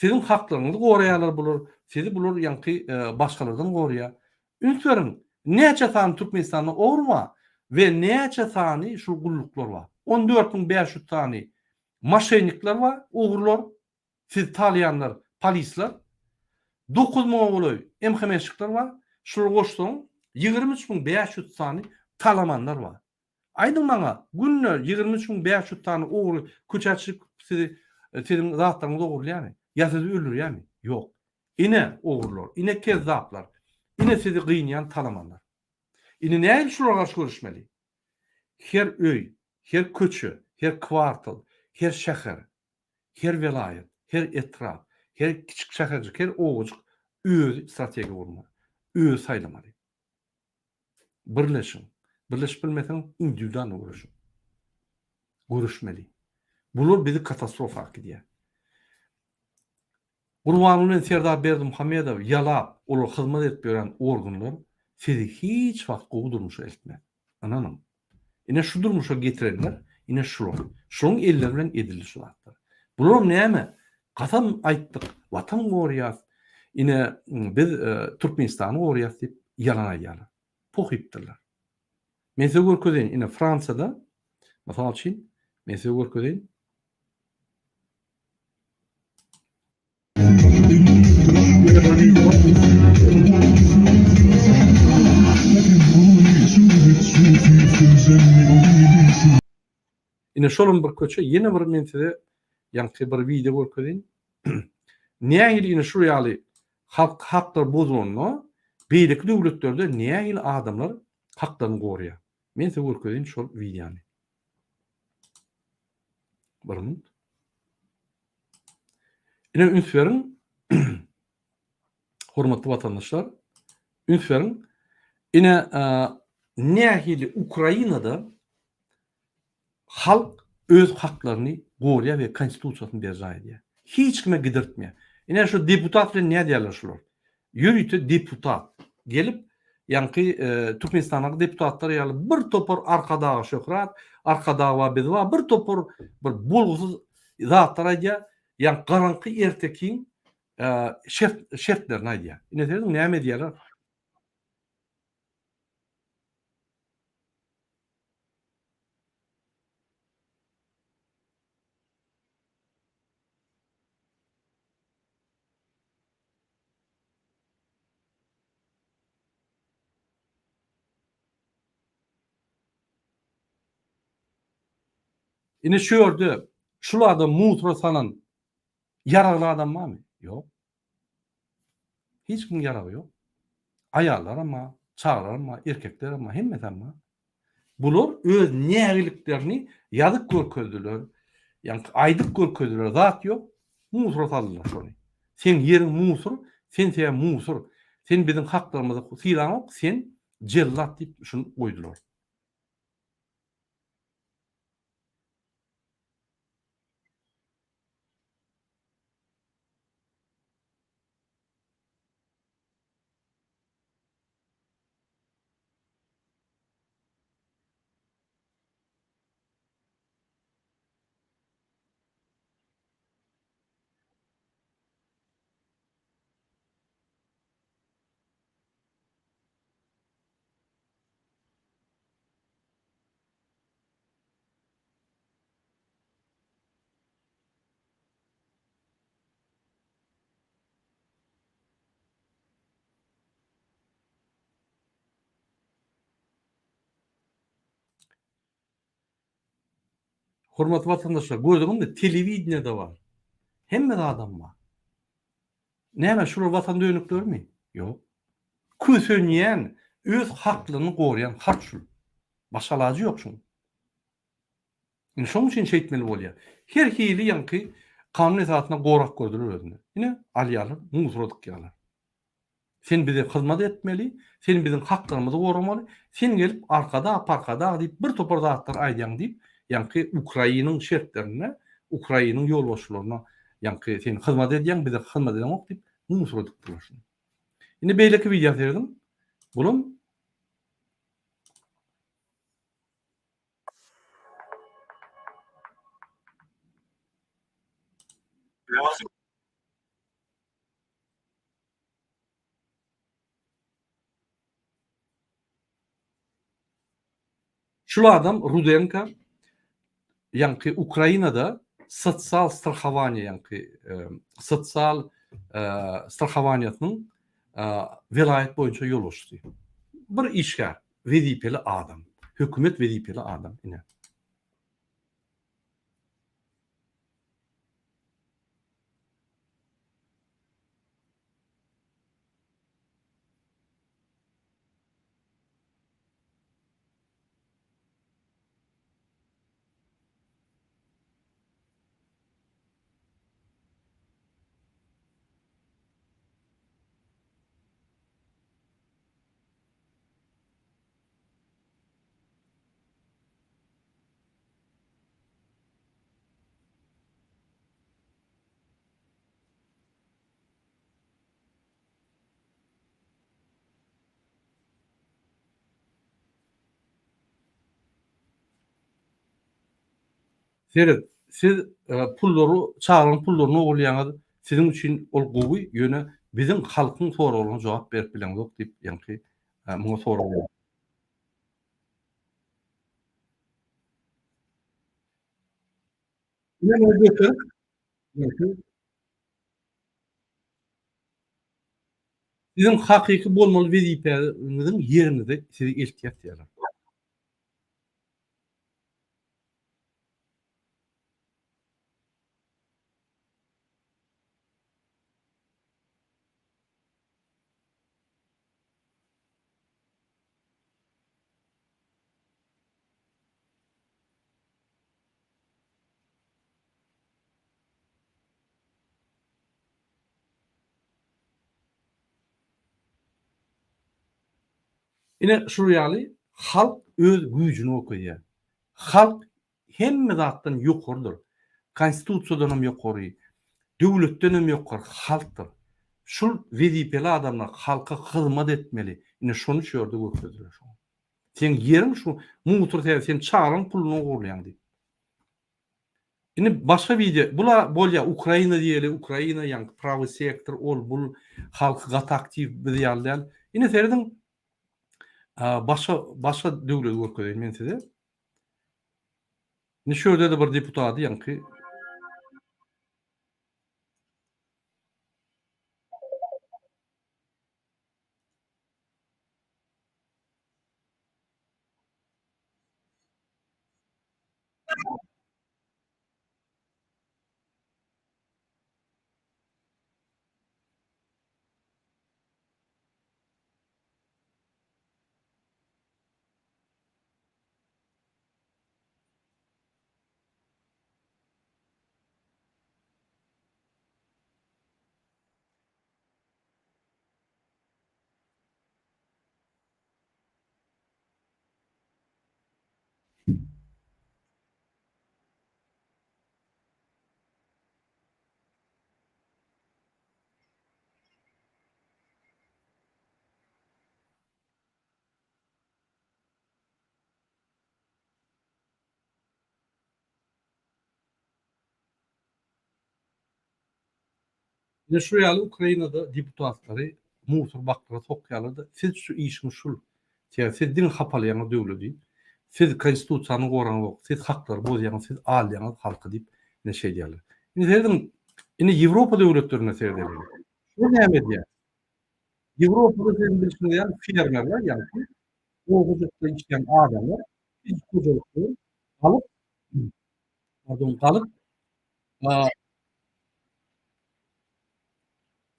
siziň haklaryňyzy goraýarlar bular, sizi bular ýaňky başgalardan goraýar. Üns beriň, näçe sany Türkmenistanda ogry bar we näçe sany şul gulluklar bar. 14500 sany moşennikler bar, ogrular, sizi talaýanlar, polisler. 9000-a golaý MHM-şikler bar. Şulary goşsaň, 23500 sany talamanlar bar. Aýdyň maňa, günde 23500 sany ogry köçä çykyp sizi siziň zatlaryňyzy ogurlaýarmy? Ýa sizi öldürýärmi? Ýok. Ine ogrular, ine kezzaplar, ine sizi gynýan talamanlar. Indi nähili şulara garşy göreşmeli? Her öý, her köçe, her kwartal, her şäher, her welaýat, her etrap, her kiçik şäherjik, her obajyk özi strategiýa gurmaly, özi saýlamaly. Birleşiň. Birleşip bilmeseňiz indiwidualno göreşiň. Göreşmeli. Bular bizi katastrofa äkidýär. Gurbanguly bilen Serdar Berdimuhamedow ýalap, olara hyzmat edip ýören organlar sizi hiç wagt gowy durmuşa eltmez. Ynanyň. Ine şu durmuşa getirenler ine şular. Şularyň elleri bilen edildi şu zatlar. Bularam näme? Kasam aýtdyk, watan goraýas, ine biz Türkmenistany goraýas diýip ýalan aýdýarlar. Pohypdyrlar. Men size görkezeýin, ine Fransiýada, mysal üçin, men size görkezeýin. Ine şolam bir köçe, ýene bir men size ýaňky bir wideo görkezeýin. Nähili ine şu ýaly halk haklar bozulanda beýleki döwletlerde nähili adamlar haklaryny goraýar. Men size görkezeýin şol wideony. Bir minut. Ine üns beriň. Hormatly watandaşlar, üns beriň. Ine nähili Ukrainada halk öz haklaryny gorýar we konstitusiýasyny berjaý edýär. Hiç kime gidirtmeýär. Ine şu deputat bilen nädýärler şular? Ýörite deputat gelip, ýaňky Türkmenistandaky deputatlar ýaly bir topar Arkadaga şöhrat, Arkadag bar biz bar, bir topar bir bolgusyz zatlar aýdýar. Ýaňky garaňky ertekiň şert şertlerini aýdýar. Ine serediň näme edýärler? Ine şu ýerde şul adam musura salan ýaragly adam barmy? Ýok. Hiç kimiň ýaragy ýok. Aýallaram bar, çagalaram bar, erkeklerem bar, hemmesem bar. Bular öz nägiliklerini ýazyp görkezdiler, ýaňky aýdyp görkezdiler, zat ýok, musura saldylar şony. Seň ýeriň musur, sen sebäbi musur, sen biziň haklarymyzy sylaňok, sen jellat diýip şuny goýdular. Hormatly watandaşlar, gördüňizmi, telewideniýede bar. Hemme zadam bar. Näme, şular watan dönüklerimi? Ýok. Kösenýän, öz haklygyny goraýan halk şul. Başga alajy ýok şuň. Indi şoň üçin şeýtmeli bolýar. Her hili ýaňky kanun esasynda gorap gördüler özüni. Ine, alýarlar, musora dykýarlar. Sen bize hyzmat etmeli, sen biziň haklarymyzy goramaly, sen gelip arkadag parkadag diýip bir topar zatlar aýdýaň diýip, ýaňky Ukrainiň şertlerinde Ukrainiň ýolbaşçylaryna ýaňky sen hyzmat edýäň bize hyzmat edeňok diýip musur edipdirler şuny. Indi beýleki wideo serediň. Bulam Şul adam Rudenko ýaňky Ukrainada sosial strahowaniýa ýaňky sosial strahowaniýasynyň welaýat boýunça ýolbaşçysy. Bir işgär, wezipeli adam, hökümet wezipeli adam ine. Seret, siz pullary, çagalaryň pullaryny ogurlaýaňyz, siziň üçin ol gowy, ýöne biziň halkyň soraglaryna jogap berip bileňzok diýip, ýaňky muňa sorag berdi. Ine muny göterip, ýaňky Siziň hakyky bolmaly wezipäňiziň ýeriňize sizi eltýär diýýärler. Ine şul ýaly halk öz güýjüni görkezýär. Halk hemme zatdan ýokarydyr. Konstitusiýadan hem ýokary, döwletden hem ýokary halkdyr. Şul wezipeli adamlar halka hyzmat etmeli. Ine şony şu ýerde görkezdiler şoňa. Seň ýeriň şu mutur sebäbi sen çagalaň puluny ogurlaýaň diýip. Indi başga wideo, bula bolýa Ukraina diýeli, Ukraina ýaňky prawy sektor ol bul halky gaty aktiw biz ýaly däl. Ine serediň başga başga döwleti görkezeýin men size. Indi şu ýerde-de bir deputady ýaňky Ine şu ýaly Ukrainada deputatlary musor baklara sokýarlar-da, siz şu işiňiz şul. Sebäbi siz diňe hapalaýaňyz döwledi. Siz konstitusiýany goraňzok, siz haklary bozýaňyz, siz alýaňyz halky diýip ine şeýdýärler. Indi serediň, indi Ýewropa döwletlerine seredeliň. Şular näme edýär? Ýewropada siziň bilşiňiz ýaly fermerler, ýagny oba hojalykda işleýän adamlar kiçijik hojalyklary alyp, pardon, galyp,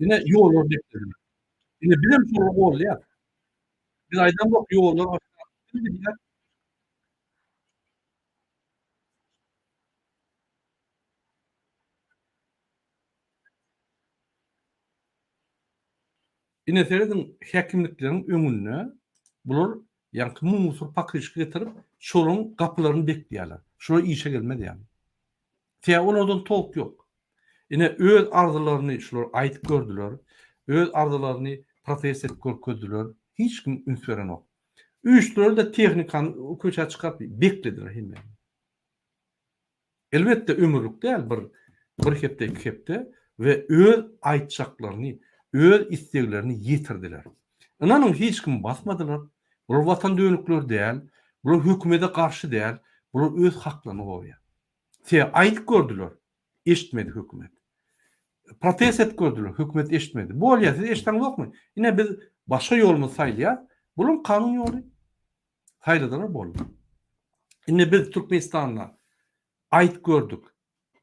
ine ýollar beklediler. Ine bizem şolary goldaýas. Biz aýdamzok ýollar başga biz bilýäs. Ine serediň häkimlikleriň öňünde bular ýaňky musor pakryşka getirip şolaryň gapylaryny bekleýärler. Şular işe gelmez ýaly. Sebäbi olardan tolk ýok. Ine öz arzylaryny şular aýdyp gördüler. Öz arzalaryny protest edip görkezdiler. Hiç kim üns berenok. Üýşdüler-de tehnikany köçä çykaryp beklediler hemmäni. Elbetde ömürlik däl bir bir hepde iki hepde we öz aýtjaklaryny öz isleglerini ýetirdiler. Ynanyň hiç kimi basmadylar. Bular watan dönükleri däl. Bular hökümede garşy däl. Bular öz haklaryny goraýar. Sebäbi aýdyp gördüler. Eşitmedi hökümet. Protest edip gördüler. Hökümet eşitmedi. Bolýar siz eşideňizokmy? Ine biz başga ýolumyzy saýlaýas. Bulam kanun ýoly. Saýladylar boldy. Indi biz Türkmenistanda aýyt gördük,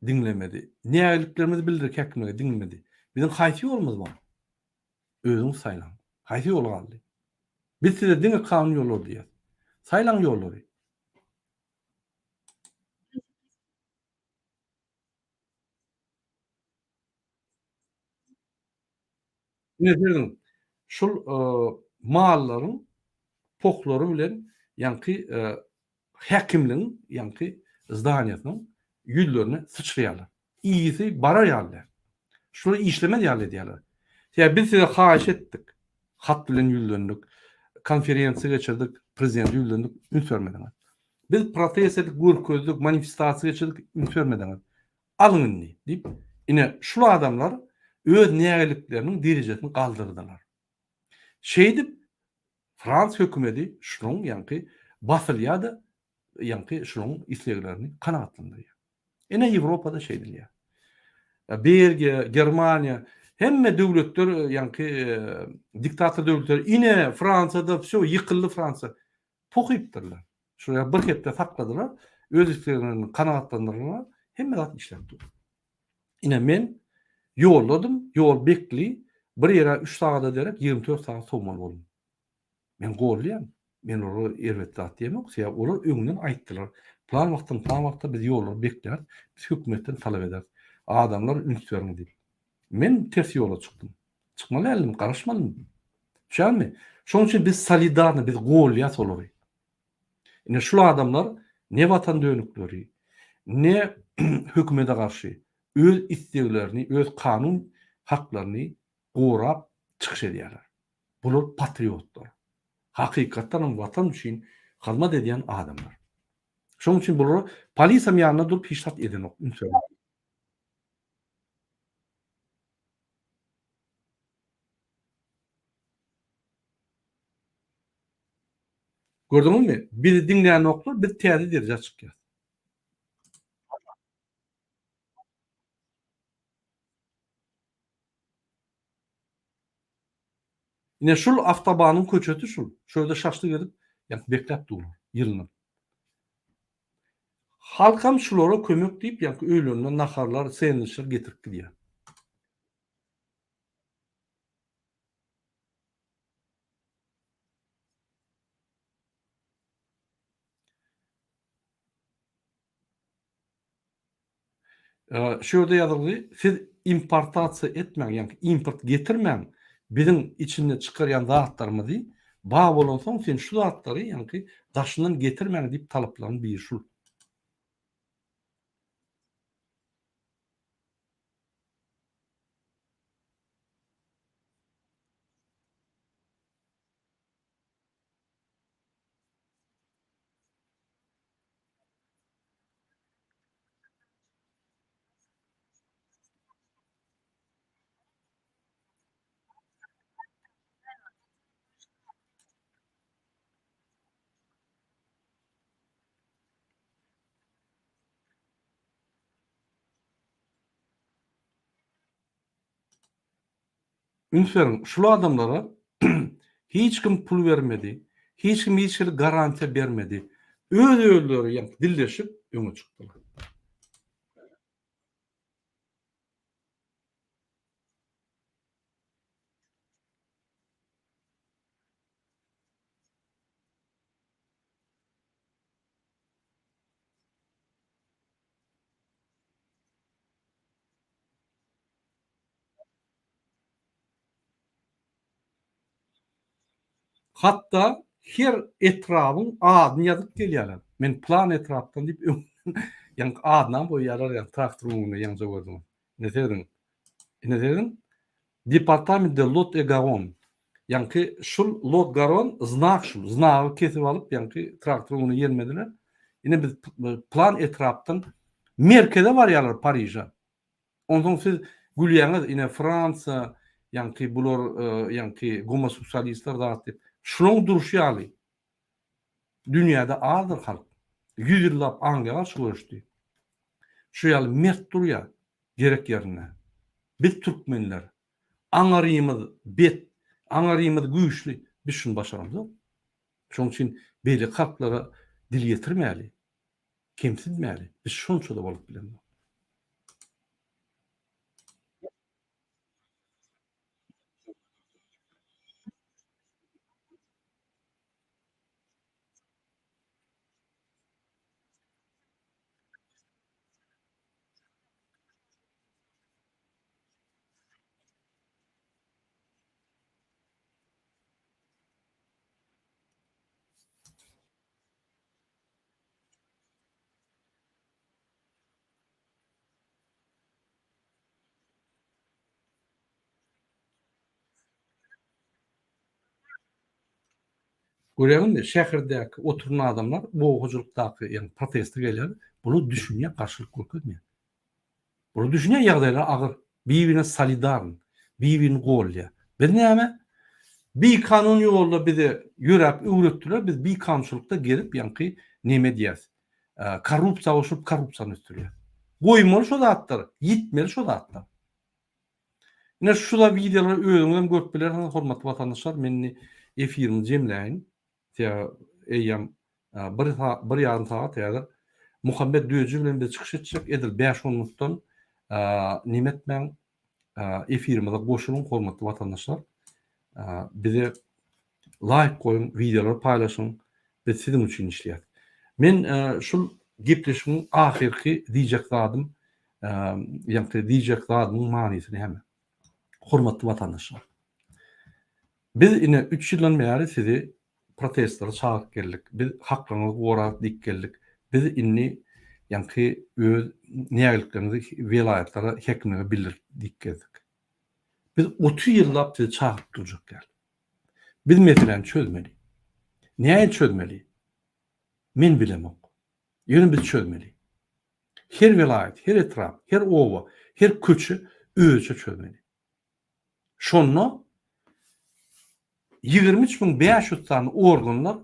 diňlemedi. Nägiliklerimizi bildirdik häkimlige, diňlemedi. Biziň haýsy ýolumyz bar? Özüňiz saýlaň. Haýsy ýol galdy? Biz size diňe kanun ýollary diýýäs. Saýlaň ýollary. Ine serediň, şul mallaryň pohlary bilen ýaňky häkimligiň ýaňky zdaniýasynyň ýüzlerine syçraýarlar. Ysy barar ýaly däl. Şulary işlemez ýaly edýärler. Sebäbi biz size haýyş etdik. Hat bilen ýüzlendik, konferensiýa geçirdik, prezidente ýüzlendik, üns bermediňiz. Biz protest edip görkezdik, manifestasiýa geçirdik, üns bermediňiz. Alyň indi, diýip, ine, şul adamlar öz nägilikleriniň derejesini galdyrdylar. Şeýdip, frans hökümeti şunuň ýaňky basylýar-da, ýaňky şunuň isleglerini kanagatlandyrýar. Ine, Ýewropada şeýdilýär. Belgiýa, Germaniýa, hemme döwletler, ýaňky diktator döwletler, ine, Fransiýada wsýo, ýykyldy Fransiýa. Pohypdyrlar. Şolar bir hepde sakladylar, öz isleglerini kanagatlandyrdylar, hemme zat işläp dur. Ine men ýolladym, ýol bekli, bir ýere 3 sagada derek 24 sagat sowmaly boldum. Men gollaýan, men olara erbet zat diýemok, sebäbi olar öňünden aýtdylar. Plan wagtdan plan wagtda biz ýollary bekläris, biz hökümetden talap ederis. Adamlar üns beriň diýip. Men ters ýola çykdym. Çykmaly däldim, garaşmalydym. Düşýärmi? Şonuň üçin biz solidarny, biz golýas olary. Ine şul adamlar ne watan dönükleri, ne hökümete garşy öz isleglerini, öz kanun haklaryny gorap çykyş edýärler. Bular patriotlar. Hakykatdan hem watan üçin hyzmat edýän adamlar. Şonuň üçin bulara polisam ýanynda durup hiç zat edenok. Üns beriň. Gördüňizmi? Bizi diňlänoklar, biz täze derejä çykýas. Ine şul awtobanyň köçesi şul. Şu ýerde şaşlyk edip, ýa bekläp durlar, ýylynyp. Halkam şulara kömek diýip, ýa öýlerinden naharlar, sendwiçler getirip gidýär. Şu ýerde ýazylgy, siz importasiýa etmäň, ýagny import getirmäň, biziň içinde çykarýan zatlarymyzy bar bolansoň sen şu zatlary ýagny daşyndan getirmäň diýip talaplaryň biri şul. Üns beriň, şul adamlara hiç kim pul bermedi, hiç kim hiç hili garantiýa bermedi. Öz-özleri ýaňky dilleşip öňe çykdylar. Hatda her etrabyň adyny ýazyp gelýärler. Men plan etrapdan diýip öňünden ýaňky adynam goýýarlar ýaňky traktoryň öňünde ýaňja gördüňiz. Ine serediň. Ine serediň. Departament de Lot et Garonne. Ýaňky şul Lot Garon znak şul. Znagy kesip alyp ýaňky traktoryň öňüne ýelmediler. Ine biz plan etrapdan merkeze barýarlar Pariže. Onsoň siz gülýäňiz ine Fransiýa ýaňky bular ýaňky gomoseksualistler zat diýip. Şulaň durşy ýaly dünýäde azdyr halk. Ýüz ýyllap Angliýa garşy göreşdi. Şu ýaly mert durýar gerek ýerinde. Biz türkmenler aňarymyz bet, aňarymyz güýçli biz şuny başaramzok. Şonuň üçin beýleki halklara dil ýetirmäli. Kemsidmäli. Biz şonça-da bolup bilemzok. Görýäňizmi, şäherdäki oturan adamlar oba hojalykdaky, ýagny proteste gelýär, bular düşünýär, garşylyk görkezmeýär. Bular düşünýär ýagdaýlar agyr, bir-birine solidarny, bir-birini goldaýar. Biz näme? Bikanun ýolda bize ýöräp öwretdiler, biz bikanunçylykda gezip ýaňky neme edýäs? Korrupsiýa goşulyp korrupsiýany ösdürýäs. Goýmaly şo zatlary, ýitmeli şo zatlar. Ine şu wideolary özüňizem görüp bilersiňiz hormatly watandaşlar. Men indi efirimi jemläýin. Sebäbi eýýäm bir bir ýarym sagat häzir Muhammet Döji bilen biz çykyş etjek edil bäş-on minutdan neme etmäň efirimize goşulyň hormatly watandaşlar. Bize laýk goýuň, wideolary paýlaşyň. Biz siziň üçin işleýäs. Men şul gepleşigiň ahyrky diýjek zadym, ýaňky diýjek zadymyň manysy näme? Hormatly watandaşlar. Biz ine üç ýyldan bäri sizi protestlere çagyryp geldik. Biz haklaryňyzy gorarys diýip geldik. Biz indi ýaňky öz nägilikleriňizi welaýatlara, häkimlige bildirip diýip geldik. Biz 30 ýyllap sizi çagyryp durjak däl. Biz meseläni çözmeli. Nähili çözmeli? Men bilemok. Ýöne biz çözmeli. Her welaýat, her etrap, her oba, her köçe özüçe çözmeli. Şonda 23500 sany organlar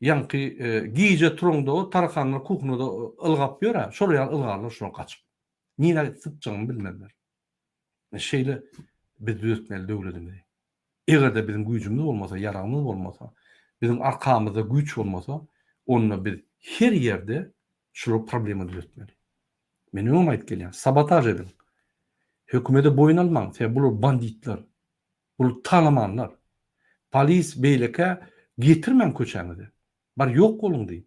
ýaňky gije turaňda tarakanlar kuhnada ylgap ýör-ä, şol ýaly ylgarlar şoňa gaçyp. Nirä sypjagyny bilmezler. Şeýle biz düzetmeli döwletimizi. Eger-de biziň güýjümiz bolmasa, ýaragymyz bolmasa, biziň arkamyzda güýç bolmasa, onda biz her ýerde şular problema düzetmeli. Men öňem aýdyp gelýän, sabotaž ediň. Hökümede boýun almaň, sebäbi bular banditler. Bular talamanlar. Polis beýlekä getirmäň köçäňize. Bar ýok boluň diý.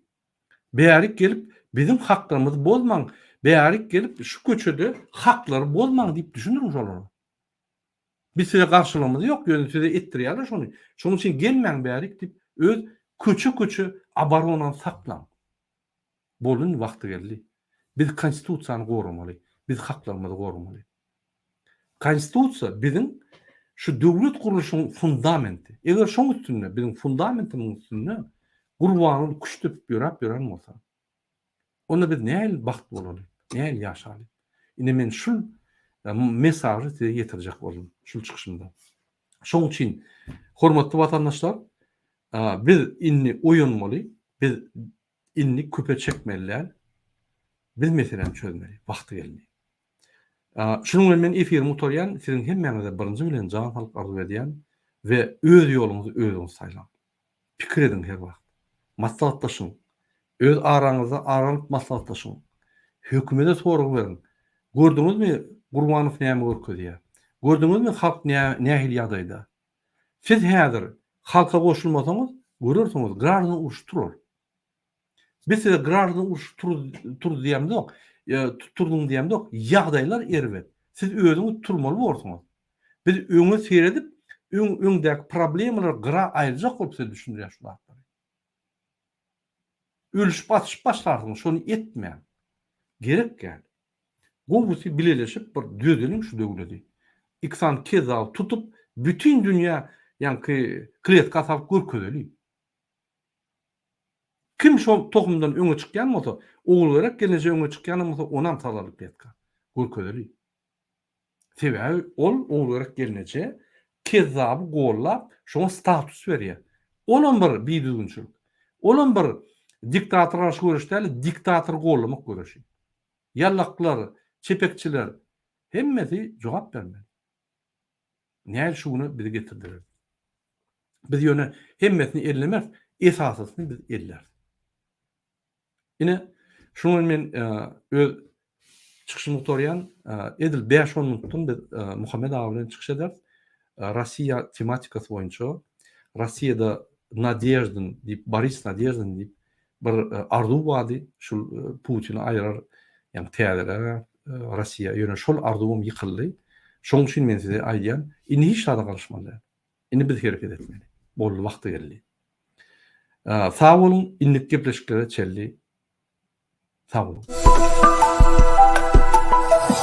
Bärik gelip biziň haklarymyzy bozmaň, bärik gelip şu köçede haklary bozmaň diýip düşündiriň şolara. Biz size garşylygymyz ýok, ýöne size etdirýärler şony. Şonuň üçin gelmäň bärik diýip öz köçe-köçe oboronany saklaň. Boldy indi wagty geldi. Biz konstitusiýany goramaly. Biz haklarymyzy goramaly. Konstitusiýa biziň şu döwlet gurluşynyň fundamenti. Eger şoň üstünde, biziň fundamentimiziň üstünde Gurbanguly küşt depip ýöräp ýören bolsa, onda biz nähili bagtly bolaly, nähili ýaşaly? Ine men şul mesažy size ýetirjek boldum şul çykyşymda. Şoň üçin hormatly watandaşlar, biz indi oýanmaly, biz Indi köpe çekmeli däl. Biz meseläni çözmeli. Wagty geldi. Şunuň bilen men efirimi gutarýan. Siziň hemmäňize birinji bilen jan saglyk arzuw edýän we öz ýoluňyzy özüňiz saýlaň. Pikir ediň her wagt. Maslahatlaşyň. Öz araňyzda ara alyp maslahatlaşyň. Hökümede sorag beriň. Gördüňizmi Gurbanow näme görkezýär? Gördüňizmi halk nähili ýagdaýda? Siz häzir halka goşulmasaňyz, görersiňiz, graždan uruş turar. Biz size graždan uruş tur diýemzok, turduň diýemzok, ýagdaýlar erbet. Siz özüňiz turmaly borsuňyz. Biz öňe seredip, öň öňdäki problemalary gyra aýyrjak bolup size düşündirýän şu zatlary. Ölüşip atyşyp başlarsyňyz, şony etmäň. Gerek däl. Gowusy bileleşip bir düzeliň şu döwledi. Iki sany kezzaby tutup bütin dünýä ýaňky kletka salyp görkezeli. Kim şol tohumdan öňe çykýan bolsa, Ogulgerek gelneje öňe çykýanam bolsa onam salaly kletka. Görkezeli. Sebäbi ol Ogulgerek gelneje kezzaby gollap şoňa status berýär. Olam bir bidüzgünçilik. Olam bir diktatora garşy göreş däl, diktatory gollamak göreşi. Ýallaklar, çepekçiler hemmesi jogap bermeli. Näl şu güne bizi getirdiler. Biz ýöne hemmesini ellemeris, esasysyny biz elläris. Ine, şunuň bilen men öz çykyşymy gutarýan. Edil bäş-on minutdan biz Muhammet aga bilen çykyş ederis. Russiýa tematikasy boýunça Russiýada Nadeždin diýip, Boris Nadeždin diýip bir arzuw bardy, şul Putini aýyrar, ýagny täzeler Russiýa. Ýöne şol arzuwam ýykyldy. Şonuň üçin men size aýdýan, indi hiç zada garaşmaly däl. Indi biz hereket etmeli. Boldy, wagty geldi. Sag boluň, indiki gepleşiklere çenli sag boluň.